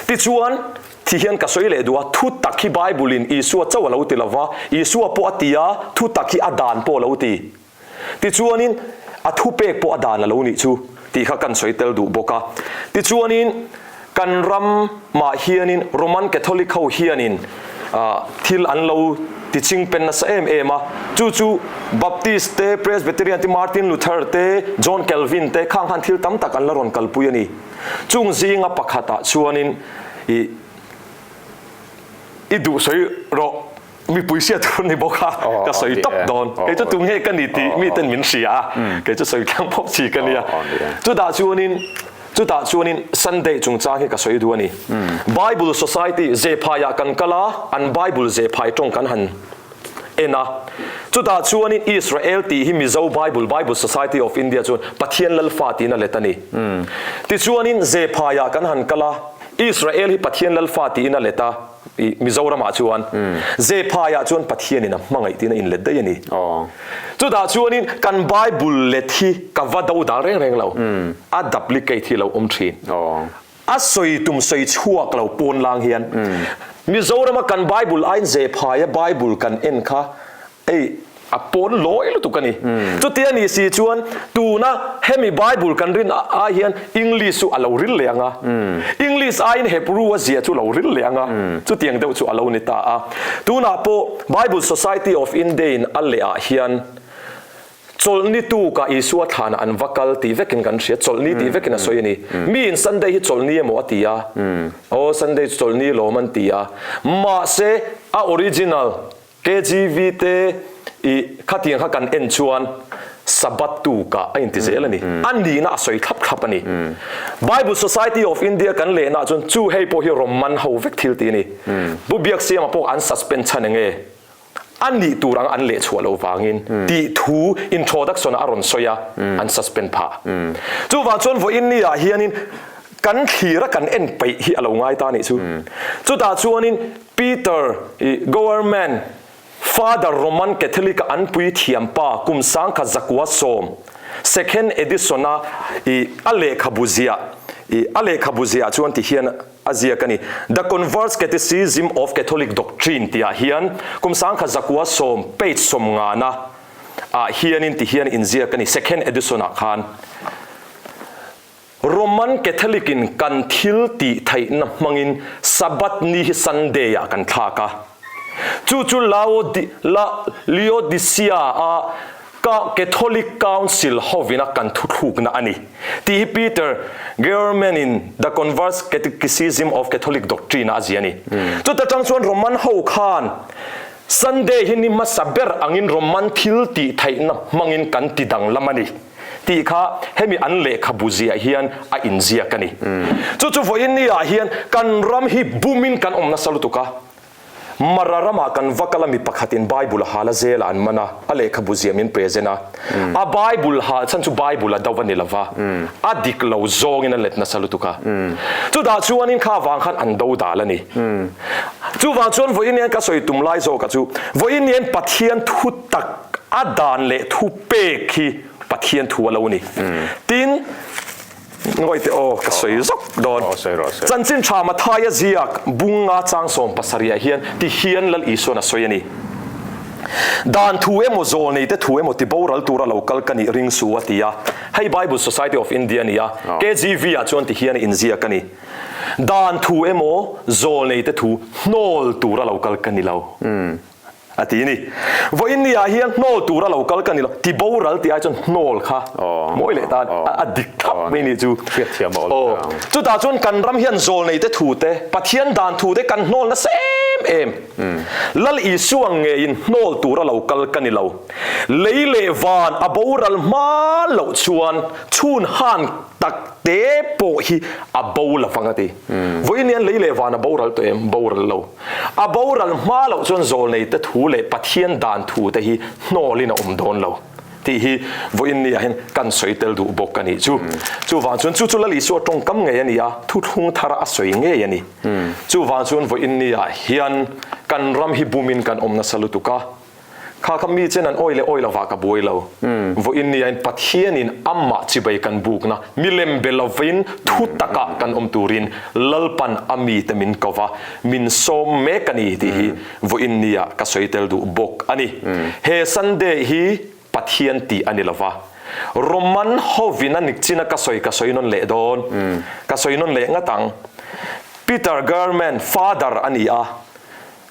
Tichuan, thi hian ka sawi leh duh a, thu tak hi Bible in Isua chauh a lo ti lova, Isua pawh a ti a, thu tak hi a dan pawh a lo ti. Tichuanin, a thupek pawh a dan a lo nih chu tih kha kan sawi tel duh bawk a. Tichuanin, kan ramah hianin Roman Catholic ho hianin thil an lo tichingpen nasa em em a, chu chu Baptist te, Presbyterian te, Martin Luther te, John Calvin te khang khan thil tam tak an la rawn kalpui a ni. Chung zinga pakhatah chuanin i i duh sawi rawh. Mipui hriat tur ni bawk a, ka sawi tawp dawn. Kei chu tunge ka ni tih miten min hria a, kei chu sawi tlang pawp chi ka nia. Chutah chuanin, chutah chuanin Sunday chungchang hi ka sawi duh a ni. Bible Society Zephaiah kan kal a, an Bible Zephai tawng kan han en a. Chutah chuanin Israel tih hi Mizo Bible, Bible Society of India chuan Pathian Lalfa tiin a let a ni. Tichuanin Zephaiah kan han kal a, Israel hi Pathian Lalfa tiin a let a. I Mizoramah chuan Zephaiah chuan Pathianin a hmangaih tiin a inlet daih a ni. Chutah chuanin kan Bible let hi ka va do dal reng reng lo. A duplicate hi a lo awm thin. A sawi tum sawi chhuak lo pawn lang hian Mizorama kan Bible aiin Zephaia Bible kan en kha Ei, a pawn lawi lutuk a ni. Chuti a nih si chuan tuna hemi Bible kan rin ai hian English chu a lo ril leh ang a. English aiin Hebrew a zia chu lo ril leh ang a. Chutiang deuh chu a lo ni ta a. Tunah pawh Bible Society of India in a leh ah hian Chawlhni tukah Isua thlanah an va kal tih vekin kan hria. Chawlhni tih vekin a sawi a ni. Miin Sunday hi chawlhni emaw a ti a. Aw, Sunday chu chawlhni lawm an ti a. Mahse, a original KGV te i khatiang kha kan en chuan Sabbath tukah a inti zel a ni. A nihna a sawi thlap thlap a ni. Bible Society of India kan lehna ah chuan chu hei pawh hi Roman ho vek thil ti a ni. Pu Biaksiama pawh an suspend chhan enge a nih tur ang an leh chhuah loh vangin tih thu introduction ah a rawn sawi a, an suspend phah. Chuvang chuan vawiin ni ah hianin kan thlir a kan en peih hi a lo ngai ta a nih chu. Chutah chuanin Peter i Goerman, Father Roman Catholic a an puithiam pa kum sangkhat zakua sawm, second edition a i a lehkhabu ziah i a lehkhabu ziah chuan ti hian a ziak a ni, The Convert's Catechism of Catholic Doctrine tih ah hian kum sangkhat zakua sawm page sawmngana ah hianin ti hian inziak a ni, second edition ah khan. Roman Catholic in kan thil tih theihna hmangin Sabbath ni hi Sunday ah kan thlak a. Chu chu Laodicea a Catholic Council hovin a kan thuthlukna a ni tih hi Peter Gehrman in The Converse Catechism of Catholic Doctrine ah a ziah a ni. Chuta tang chuan Roman ho khan Sunday hi ni hmasa ber angin Roman thil tih theihna hmangin kan ti danglam a ni. Tih kha hemi an lehkhabu ziah hian a inziak a ni. Chu chu vawiin ni ah hian kan ram hi bumin kan awm nasa lutuk a. Mara ramah kan va kal a mi pakhatin Bible a hal a zelah an man a, a lehkhabu ziah min present a. A Bible hal chhan chu Bible a do a ni lova, a dik lo zawngin a let nasa lutuk a. Chutah chuanin kha vang khan an do dal a ni. Chuvang chuan vawiin hian ka sawi tum lai zawka chu vawiin hian Pathian thu tak a dan leh thu pek hi Pathian thu a lo ni. Tin, ngawih teh aw, ka sawi zawk dawn. Chanchin tha Mathaia ziak bunga chang sawm pasarihah hian ti hian Lal Isuan a sawi a ni. Dan thu emaw zawlneite thu emaw ti boral tura lo kal ka nih ring su a ti a. Hei Bible Society of India a ni a, KGV ah chuan ti hian a inziak a ni. Dan thu emaw zawlneite thu hnawl tura lo kal ka ni lo. A ti ni. Vawiin ni ah hian hnawl tura lo kal ka ni lo, ti boral tih ai chuan hnawl kha mawi leh tan a dik thlap mai ni chu. Aw, chutah chuan kan ram hian zawlnei te thu te, Pathian dan thu te kan hnawl nasa em em. Lal Isua ngeiin hnawl tura lo kal ka ni lo. Lei leh van a boral hma loh chuan chhun han tak te pawh hi a bo lovang a ti. Vawiin hian lei leh van a boral tawh em? Boral lo. A boral hma loh chuan zawlneite thu leh Pathian dan thu te hi hnawlin a awm dawn lo tih hi vawiin ni ah hian kan sawi tel duh bawk a nih chu. Chuvang chuan chu chu Lal Isua tawngkam ngei a ni a, thuthlung thara a sawi ngei a ni. Chuvang chuan vawiin ni ah hian kan ram hi bumin kan awm nasa lutuk a. Kha kha mi chen an awi leh awi lovah ka buai lo. Vawiin niain Pathianin amah chibai kan bukna milem be lovin thu takah kan awm turin Lalpan a mite min ko va, min sawm mek a ni tih hi vawiin niah ka sawi tel duh bawk a ni. He Sunday hi Pathian tih a ni lova, Roman hovin a nikchina ka sawi ka sawi nawn leh dawn, ka sawi nawn leh ngat ang. Peter German father a ni a,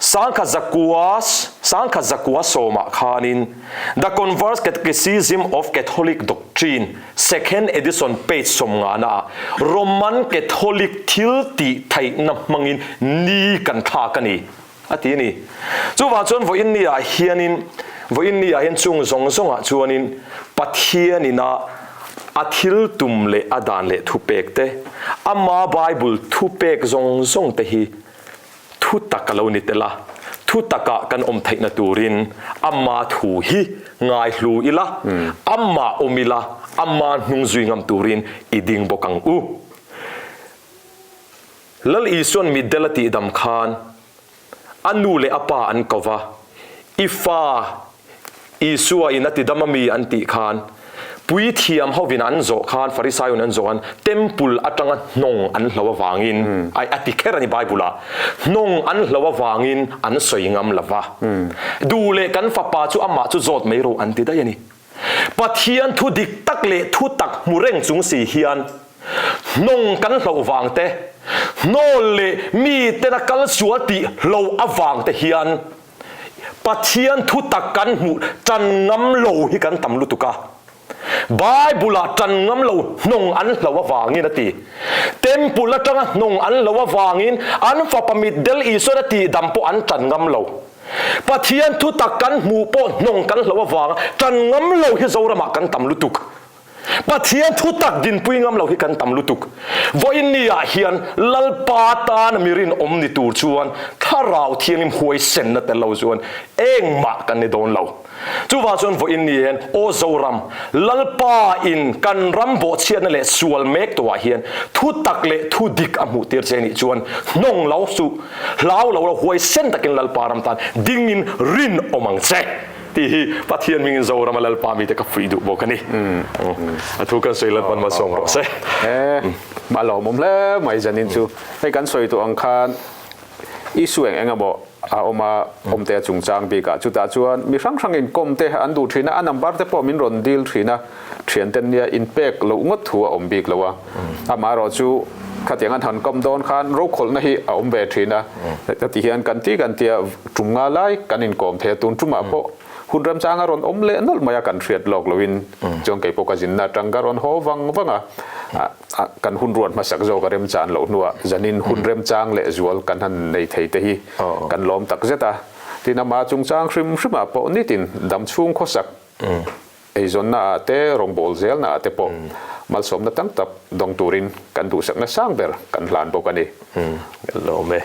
Sangkhat zakua Sangkhat zakua sawmah khanin The Converse Catechism of Catholic Doctrine, Second Edition page sawmngana ah Roman Catholic thil tih theihna hmangin ni kan thlak a ni, a ti a ni. Chuvang chuan vawiin ni ah hianin vawiin ni ah hian chung zawng zawngah chuanin Pathianin a a thil tum leh a dan leh thupek te, ama Bible thupek zawng zawng te hi Thu tak a lo ni tel a, thu takah kan awm theihna turin ama thu hi ngaihlu ila, amah awm ila, ama hnung zui ngam turin i ding bawk ang u. Lal Isua'n mitdel a tihdam khan a nu leh a pa an ko va, I fa Isua in a ti dam a mi an tih khan, puithiam hovin an zawh khan, Farisaiun an zawh khan, temple atanga hnawng an hlo avangin, ai a ti kher a ni Bible ah, hnawng an hlo avangin an sawi ngam lo va. Duh leh kan fapa chu amah chu zawt mai rawh an ti daih a ni. Pathian thu dik tak leh thu tak hmu reng chung si hian hnawng kan hloh vang te, hnawl leh miten a kal sual tih hlo avang te hian Pathian thu tak kan hmuh tan ngam lo hi kan tam lutuk a. Bible ah tan ngam lo hnawng an hlo avangin a ti. Temple atanga hnawng an hlo avangin an fapa mitdel Isuan a tihdam pawh an tan ngam lo. Pathian thu tak kan hmuh pawh hnawng kan hlo avanga tan ngam lo hi Zoramah kan tam lutuk. Pathian thu tak dinpui ngam lo hi kan tam lutuk. Vawiin ni ah hian Lalpa tana mi rinawm ni tur chuan Thlarau Thianghlim huaisenna tel lo chuan engmah kan ni dawn lo. Chuvang chuan vawiin ni hian Aw Zoram, Lalpa in kan ram bawhchhiatna leh sual mek tawhah hian thu tak leh thu dik a hmuh tir che nih chuan hnawng lo suh, hlau lo la huaisen takin Lalpa ram tan dingin rinawm ang che. Tih hi Pathian hmingin Zorama Lalpa mite ka fuih duh bawk a ni. A thu kan sawi Lalpan malsawm rawh se.
A lawmawm hle mai zanin chu. Hei kan sawi tawh ang khan issue eng eng emaw a awm a, awmte a chungchang bikah chutah chuan mi hrang hrang inkawm te an duh thin a, a number te pawh min rawn dil thin a, thianten nia inpek loh ngawt thu a awm bik lo a. Amaherawh chu khatiang an han kawm dawn khan rokhawlhna hi a awm ve thin a, heti hian kan ti kan tia tum nga lai kan inkawm thei a, tun tumah pawh hun remchang a rawn awm leh nawlh mai a, kan hriat lawk loin chuan kei pawh ka zinna atang ka rawn haw vang vang a, kan hun ruat hmasak zawk a remchan loh hnuah zanin hun remchang leh zual kan han nei thei te hi kan lawm takzet a, tin amah chungchang hrim hrimah pawh nitin damchhung khawsak Eizawnna ah te, rawngbâwl zelna ah te pawh malsawmna tam tak dawng turin kan duhsakna sang ber kan hlan bawk a ni.
Kan lawm e.